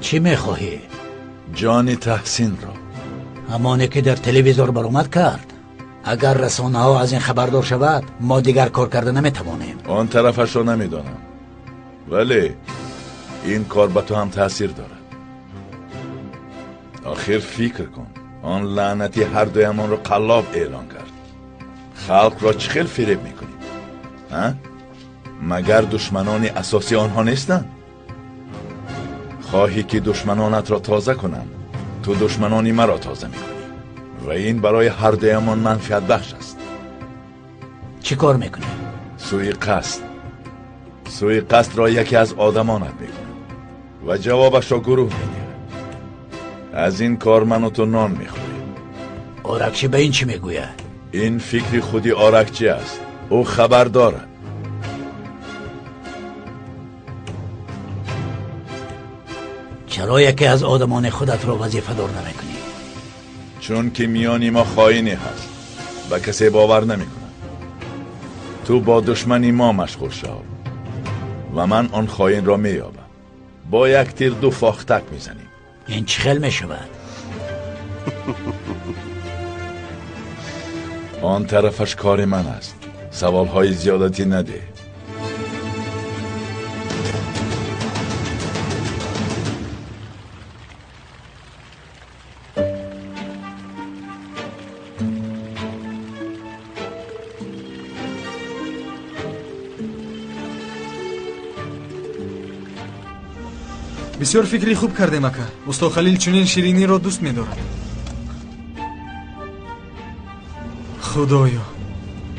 Чӣ мехоҳӣ? Ҷони Таҳсинро. Ҳамоне ки дар телевизор баромад кард. Агар расонаҳо аз ин хабардор шавад, мо дигар кор карда наметавонем. Он тарафашро намедонам, вале ин кор ба ту ҳам таъсир дорад. Охир фикр кун, он лаънатӣ ҳар дуямонро қаллоб эълон кард. Халқро чӣ хел фиреб мекунӣ? А? Магар душманони асосӣ онҳо нестанд? Хоҳӣ ки душманонатро тоза кунам, ту душманони маро тоза мекунӣ ва ин барои ҳар дуямон манфиатбахш аст. Чӣ кор мекунӣ? Суиқасд. Суиқасдро яке аз одамонат мекунад ва ҷавобашро гурӯҳ медиҳад. Аз ин кор ману ту нон мехӯрем. Оракчӣ ба ин чӣ мегӯяд? Ин фикри худи Оракчӣ аст. Ӯ хабар дорад. Чаро яке аз одамони худатро вазифадор намекунӣ? Чун ки миёни мо хоине ҳаст, ба касе бовар намекунад. Ту бо душмани мо машғул шав ва ман он хоинро меёбам. Бо як тир ду фохтак мезанем. Ин чӣ хел мешавад? Он тарафаш кори ман аст. Саволҳои зиёдатӣ надеҳ. Бисёр фикри хуб кардем, ака. Усто Халил чунин шириниро дӯст медорад. Худоё,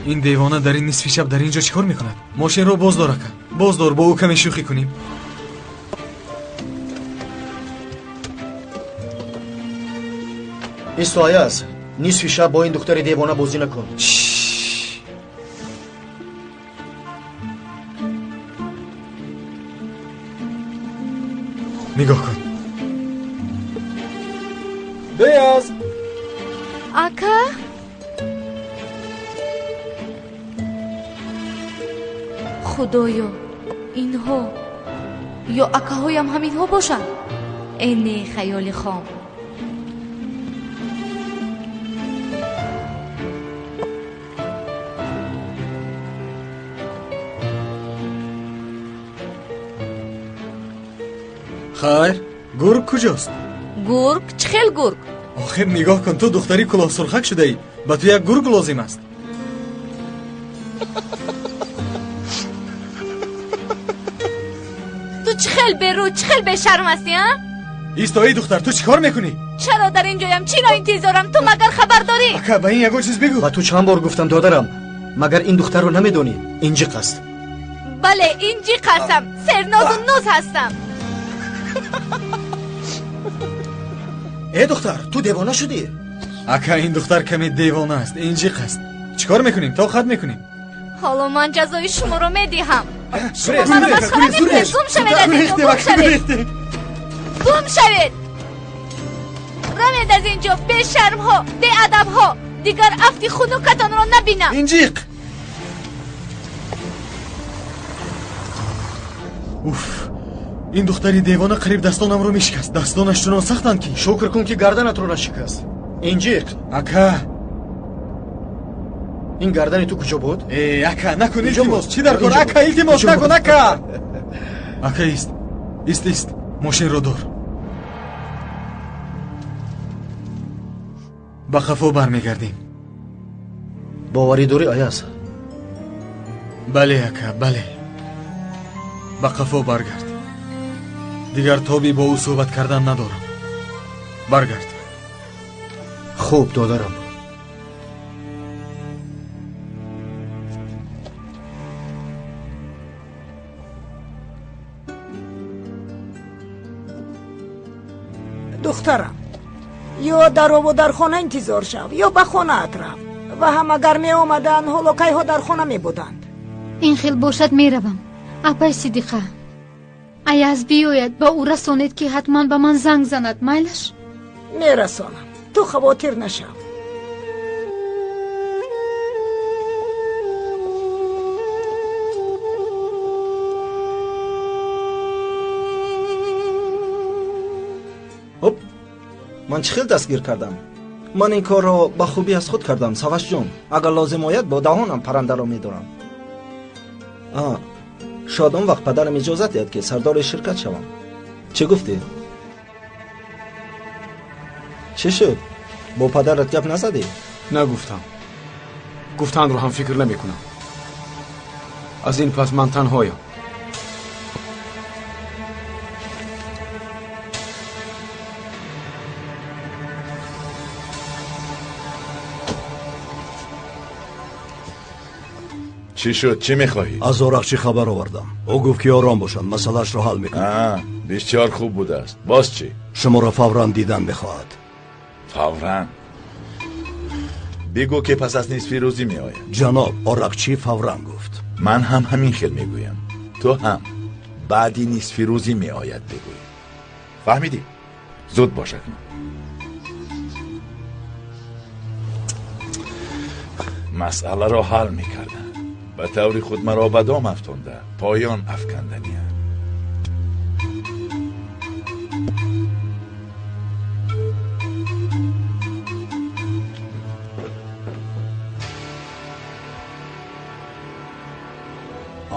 ин девона дар ин нисфи шаб дар ин ҷо чӣ кор мекунад? Мошинро боздор, ака, боздор, бо ӯ каме шӯхӣ кунем. Исто, Аяз, нисфи шаб бо ин духтари девона бозӣ накун. Нигоҳ кун. Беяз! Ака? Худоё, инҳо ё акаҳоям ҳаминҳо бошанд? Э не, хаёли хом. Хайр, гург куҷост? Гург? Чӣ хел гург? Охир нигоҳ кун, ту духтари кулоҳсурхак шудаӣ. Ба ту як гург лозим аст. Ту чӣ хел берӯ, чӣ хел бешарм ҳастӣ, а? Исто, эй духтар, ту чӣ кор мекунӣ? Чаро дар ин ҷоям? Чиро интизорам? Ту магар хабар дорӣ? Ака, ба ин ягон чиз бигӯ. Ба ту чанд бор гуфтам, додарам, магар ин духтарро намедонӣ? Инҷиқ аст. Бале, инҷиқ ҳастам. Сернозу ноз ҳастам. Э духтар, ту девона шудӣ? Ака, ин духтар каме девона аст, инҷиқ аст. Чӣ кор мекунем? Тоқат мекунем. Ҳоло ман ҷазои шуморо медиҳам. Шумо маро масхара мекунед. Гум шавед аз инҷо, гум шавед, гум шавед. Равед аз инҷо, бешармҳо, беадабҳо. Дигар афти хунукатонро набинам. Инҷиқ! Уф, ин духтари девона қариб дастонамро мешикаст. Дастонаш чунон сахтанд ки. Шукр кун, ки гарданатро нашикаст. Инҷиқ! Ака! Ин гардани ту куҷо буд? Э, ака, накун, илтимос. Чӣ дар кор? Ака, илтимос, накун, ака! Ака, ист. Ист, ист. Мошинро дор. Ба қафо бармегардем. Боварӣ дорӣ, Аяз? Бале, ака, бале. Ба қафо баргард. Дигар тоби бо ӯ суҳбат кардан надорам. Баргард. Хуб, додарам. Духтарам, ё дар оводархона интизор шав, ё ба хонаат рав. Ва ҳам агар меомаданд, ҳоло кайҳо дар хона мебуданд. Ин хел бошад, меравам. Апай Сидиқа, Аяз биёяд, ба ӯ расонед, ки ҳатман ба ман занг занад, майлаш? Мерасонам, ту хавотир нашав. Ҳоп, ман чӣ хел дастгир кардам? Ман ин корро ба хубӣ аз худ кардам, Савашҷон. Агар лозим ояд, бо даҳонам паррандаро медорам. Шояд он вақт падарам иҷозат диҳад, ки сардори ширкат шавам. Чӣ гуфтӣ? Чӣ шуд? Бо падарат гап назадӣ? Нагуфтам. Гуфтанро ҳам фикр намекунам. Аз ин пас ман танҳоям. Чӣ шуд? Чӣ мехоҳӣ? Аз Орақчӣ хабар овардам. Ӯ гуфт, ки ором бошанд, масъалаашро ҳал мекунад. Бисёр хуб будааст. Боз чӣ? Шуморо фавран дидан мехоҳад. Фавран? Бигӯ, ки пас аз нисфи рӯзӣ меояд. Ҷаноб, Орақчӣ фавран гуфт. Ман ҳам ҳамин хел мегӯям. Ту ҳам баъди нисфи рӯзӣ меояд бигӯй. Фаҳмидӣ? Зуд бош акнун. Масъаларо ҳал мекардам. Ба таври худ маро ба дом афтонда, поён афканданиям.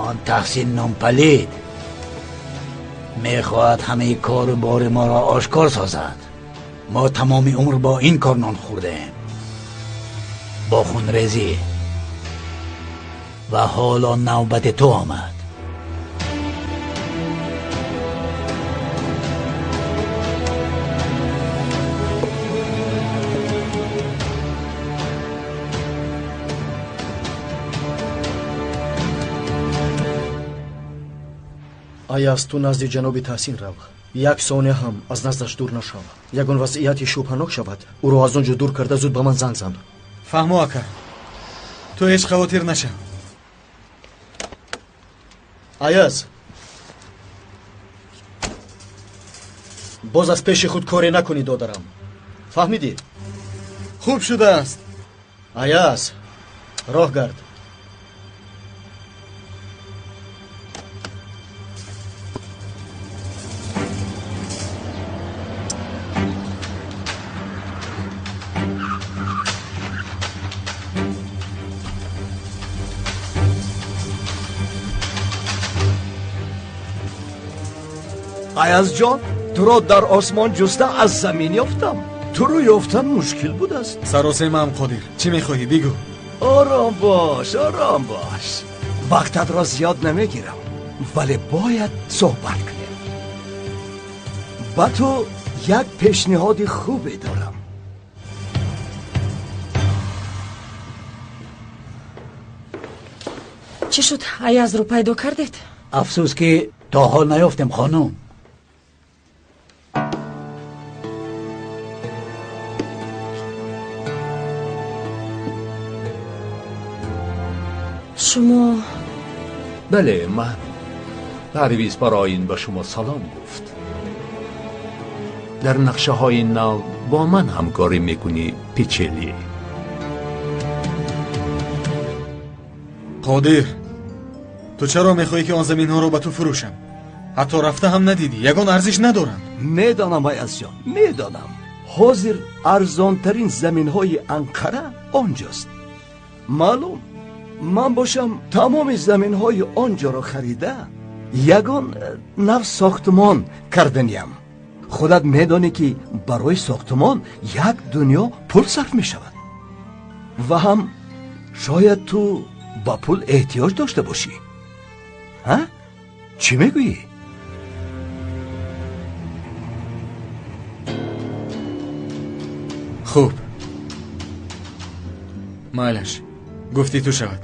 Он Таҳсин номпалид мехоҳад ҳамаи кору бори моро ошкор созад. Мо тамоми умр бо ин кор нон хӯрдаем, бо хунрезӣ, ва ҳоло навбати ту омад. Аяз, ту назди ҷаноби Таҳсин рав. Як сония ҳам аз наздаш дур нашав. Ягон вазъияти шубҳанок шавад, ӯро аз он ҷо дур карда зуд ба ман занг зан. Фаҳмо, ака, ту ҳеҷ хавотир нашав. Аяз, боз аз пеши худ коре накунӣ, додарам. Фаҳмидӣ? Хуб шудааст. Аяз, роҳ гард. Аязҷон, туро дар осмон ҷуста аз замин ёфтам. Туро ёфтан мушкил будааст. Саросемаам, Қодир. Чӣ мехоҳӣ, бигӯ. Ором бош, ором бош. Вақтатро зиёд намегирам, вале бояд суҳбат кунем. Ба ту як пешниҳоди хубе дорам. Чӣ шуд? Аязро пайдо кардед? Афсӯс, ки то ҳол наёфтем, хонум. Шумо? Бале, ман. Парвиз барои ин ба шумо салом гуфт. Дар нақшаҳои нав бо ман ҳамкорӣ мекунӣ, Печели. Қодир, ту чаро мехоҳӣ, ки он заминҳоро ба ту фурӯшам? Ҳатто рафта ҳам надидӣ, ягон арзиш надоранд. Медонам, Аязҷон, медонам. Ҳозир арзонтарин заминҳои Анқара онҷост. Маълум, ман бошам тамоми заминҳои онҷоро харида, ягон нав сохтмон карданиям. Худат медонӣ, ки барои сохтмон як дунё пул сарф мешавад. Ва ҳам шояд ту ба пул эҳтиёҷ дошта бошӣ. Ҳа? Чӣ мегӯӣ? Хуб, майлаш, гуфти ту шавад.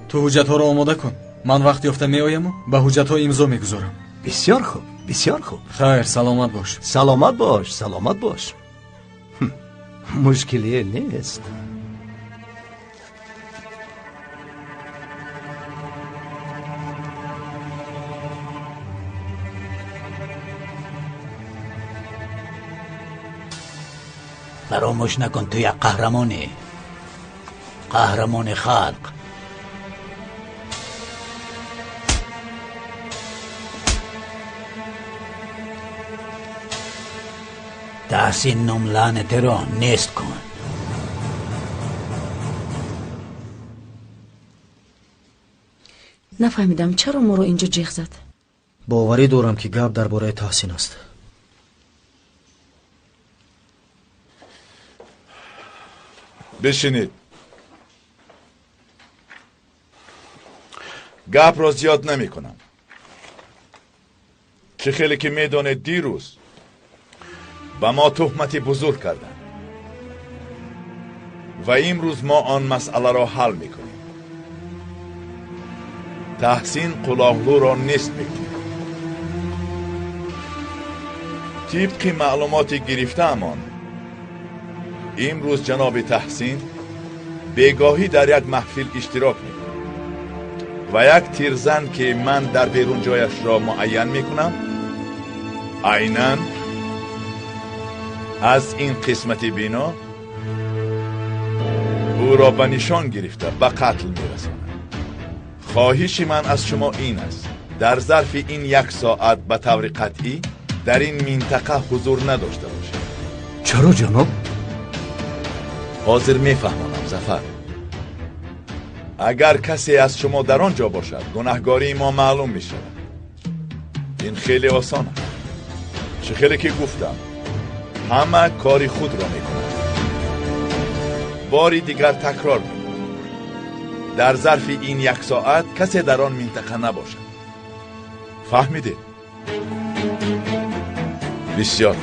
Ту ҳуҷҷатҳоро омода кун. Ман вақт ёфта меояму ба ҳуҷҷатҳо имзо мегузорам. Бисёр хуб, бисёр хуб. Хайр, саломат бош. Саломат бош, саломат бош. Мушкилие нест. Фаромӯш накун, ту як қаҳрамонӣ, қаҳрамони халқ. Таҳсин ном лаънатиро нест кун. Нафаҳмидам, чаро моро инҷо ҷеғ зад. Боварӣ дорам, ки гап дар бораи Таҳсин аст. Бишинед. Гапро зиёд намекунам. Чӣ хеле ки медонед, дирӯз ба мо туҳмати бузург карданд ва имрӯз мо он масъаларо ҳал мекунем. Таҳсин Қулоғлуро нест мекунем. Тибқи маълумоти гирифтаамон, имрӯз ҷаноби Таҳсин бегоҳӣ дар як маҳфил иштирок мекунад ва як тирзан, ки ман дар берун ҷояшро муайян мекунам, айнан аз ин қисмати бино ӯро ба нишон гирифта ба қатл мерасонад. Хоҳиши ман аз шумо ин аст, дар зарфи ин як соат ба таври қатъӣ дар ин минтақа ҳузур надошта бошед. Чаро, ҷаноб? Ҳозир мефаҳмонам, Зафар. Агар касе аз шумо дар он ҷо бошад, гунаҳгории мо маълум мешавад. Ин хеле осон аст. Чӣ хеле ки гуфтам, ҳама кори худро мекунад. Бори дигар такрор мекунам, дар зарфи ин як соат касе дар он минтақа набошад. Фаҳмидед? Бисёр.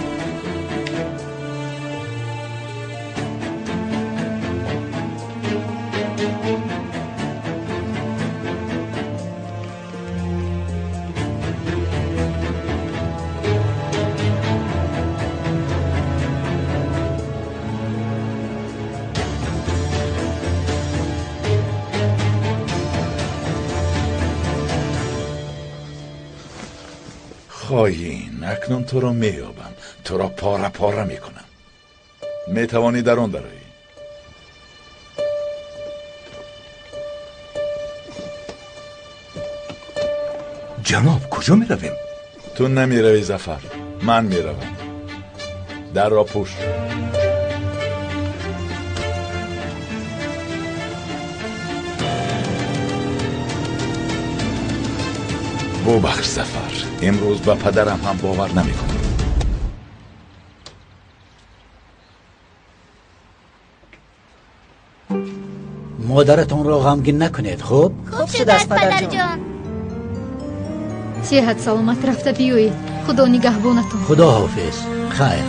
Хоин, акнун туро меёбам, туро пора пора мекунам. Метавонӣ дар он дароӣ. Ҷаноб, куҷо меравем? Ту намеравӣ, Зафар, ман меравам. Дарро пӯш. Бубахш, Зафар, имрӯз ба падарам ҳам бовар намекунам. Модаратонро ғамгин накунед, хуб? Хуб шудааст, падарҷон. Сеҳат саломат рафта биёед. Худо нигаҳбонатон. Худо ҳофиз. Хайр.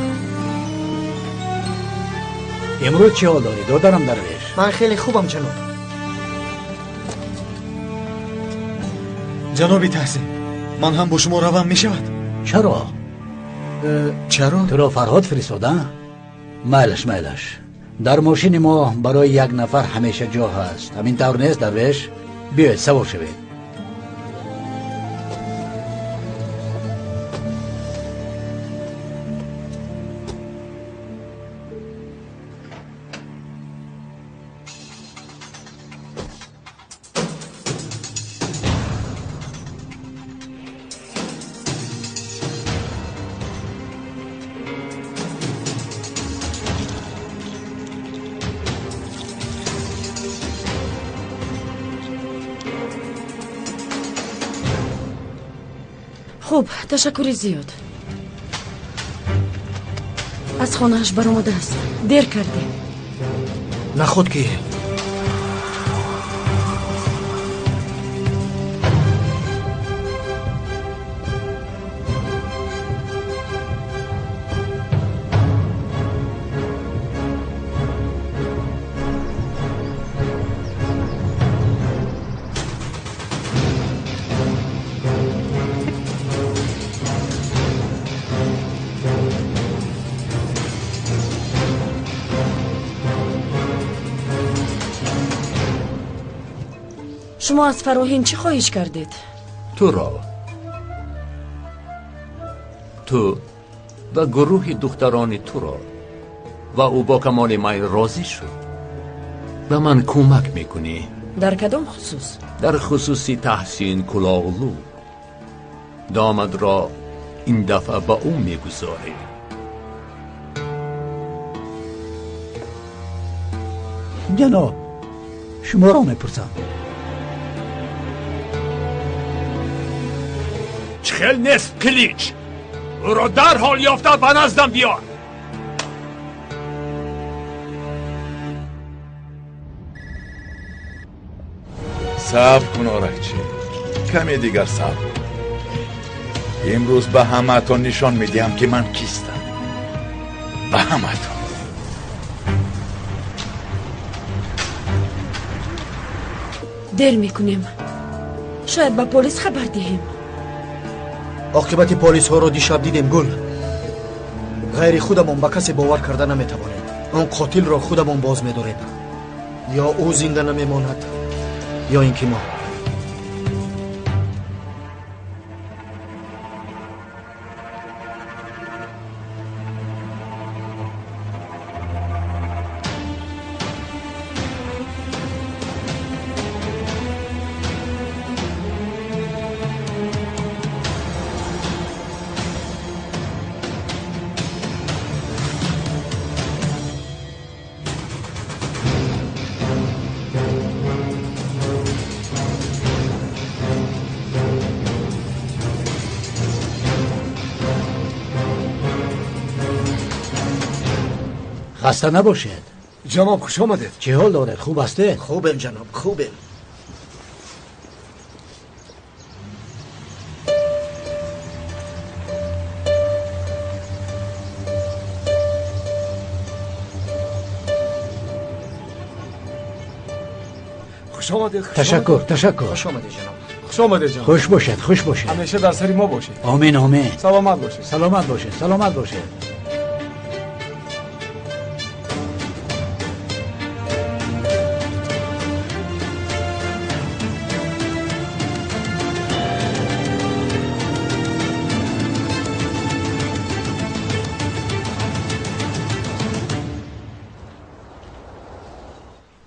Имрӯз чӣ ҳол дорӣ, додарам Дарвеш? Ман хеле хубам, ҷаноб. Ҷаноби Таҳсин, ман ҳам бо шумо равам мешавад? Чаро? Чаро? Туро Фарҳод фиристода? Майлаш, майлаш. Дар мошини мо барои як нафар ҳамеша ҷо ҳаст. Ҳамин тавр нест, Дарвеш? Биёед, савор шавед. Хуб, ташаккури зиёд. Аз хонааш баромадааст. Дер кардем. Наход ки Шумо аз Фароҳин чӣ хоҳиш кардед? Туро. Ту ва гурӯҳи духтарони туро. Ва ӯ бо камоли майл розӣ шуд. Ба ман кӯмак мекунӣ. Дар кадом хусус? Дар хусуси Таҳсин Кулоғлу. Домадро ин дафъа ба ӯ мегузорӣ. Ҷаноб, шуморо мепурсам. Хел нест, Қилич. Ӯро дарҳол ёфта ба наздам биёр. Сабр кун, Оракчӣ, каме дигар сабр кун. Имрӯз ба ҳамаатон нишон медиҳам, ки ман кистам. Ба ҳамаатон. Дер мекунем. Шояд ба полис хабар диҳем. Оқибати полисҳоро дишаб дидем, Гул. Ғайри худамон ба касе бовар карда наметавонем. Он қотилро худамон боз медорем. Ё ӯ зинда намемонад, ё ин ки мо. Хаста набошед. Ҷаноб, хуш омадед. Чӣ ҳол доред? Хуб ҳастед? Хубем ҷаноб, хубем. Хуш омадед. Ташаккур, ташаккур. Хуш омадед ҷаноб. Хуш омадед ҷаноб. Хуш бошед, хуш бошед. Ҳамеша дар сари мо бошед. Омин, омин. Саломат бошед. Саломат бошед, саломат бошед.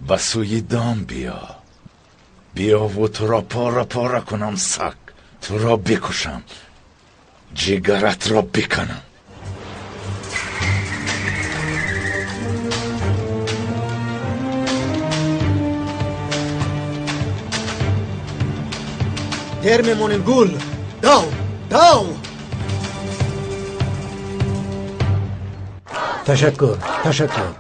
Ба сӯи дом биё. Биёву туро пора-пора кунам, саг. Туро бикушам, ҷигаратро биканам. Дер мемонем, Гул. Дав, дав. Ташаккур, ташаккур.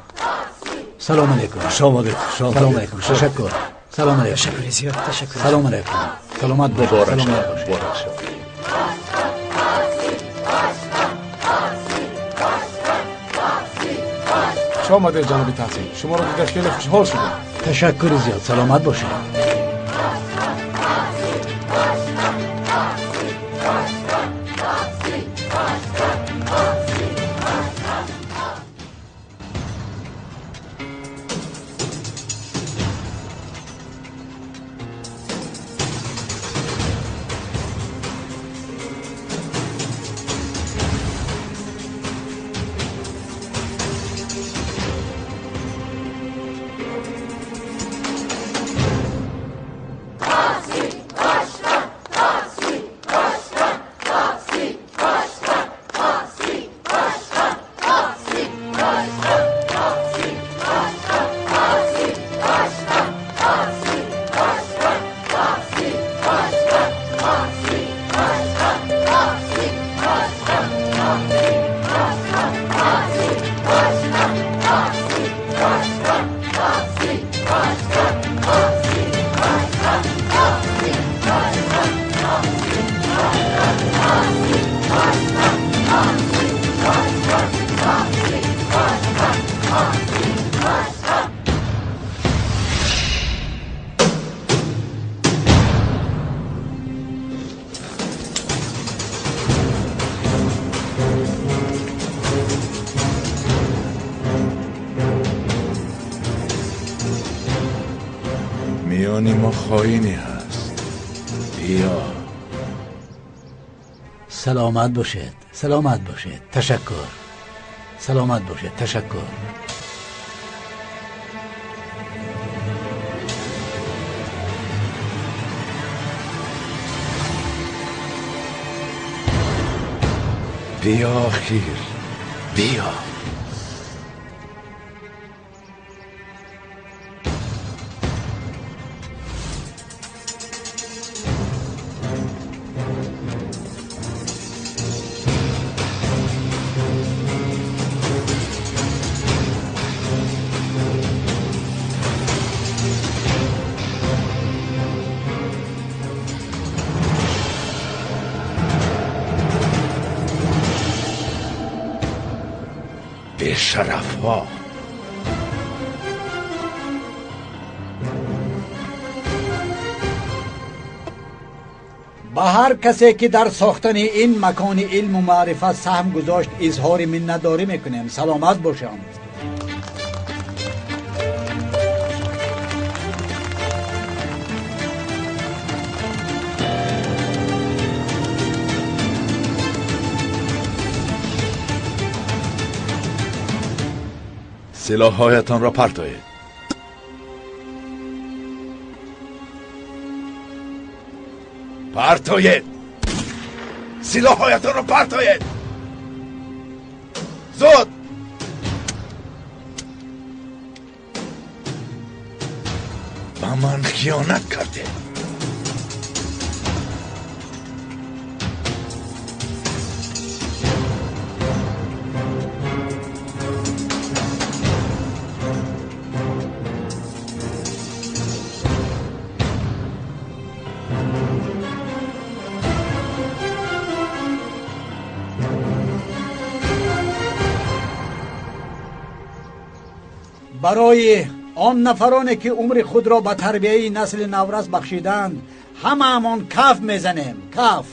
Салом алейкум. Хуш омадед. Салом алейкум. Ташаккур. Салом алейкум. Ташаккури зиёд, ташаккур. Салом алейкум. Саломат бошед. Муборак Саломат бошед. Муборак шавад. Хуш омадед ҷаноби Таҳсин. Шуморо дида хеле хушҳол шудем. Ташаккури зиёд. Саломат бошед. Миёни мо хоине ҳаст. Биё. Саломат бошед, саломат бошед. Ташаккур. Саломат бошед, ташаккур. Биё, хир. Биё. Бешарафҳо. Ба ҳар касе ки дар сохтани ин макони илму маърифат саҳм гузошт, изҳори миннатдорӣ мекунем. Саломат бошанд. Силоҳҳоятонро партоед. Партоед! Силоҳҳоятонро партоед! Зуд! Ба ман хиёнат кардед. Барои он нафароне ки умри худро ба тарбияи насли наврас бахшиданд, ҳамаамон каф мезанем. Каф.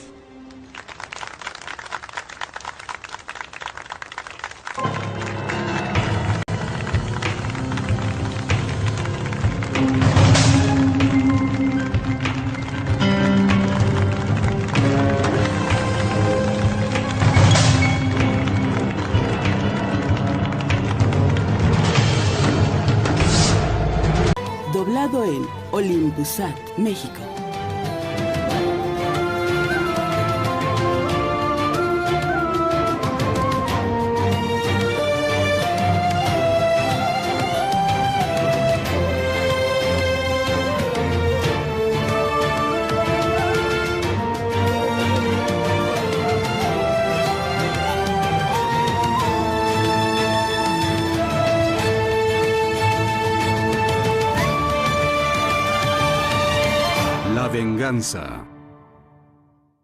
Doblado en Olympusat, México. La venganza.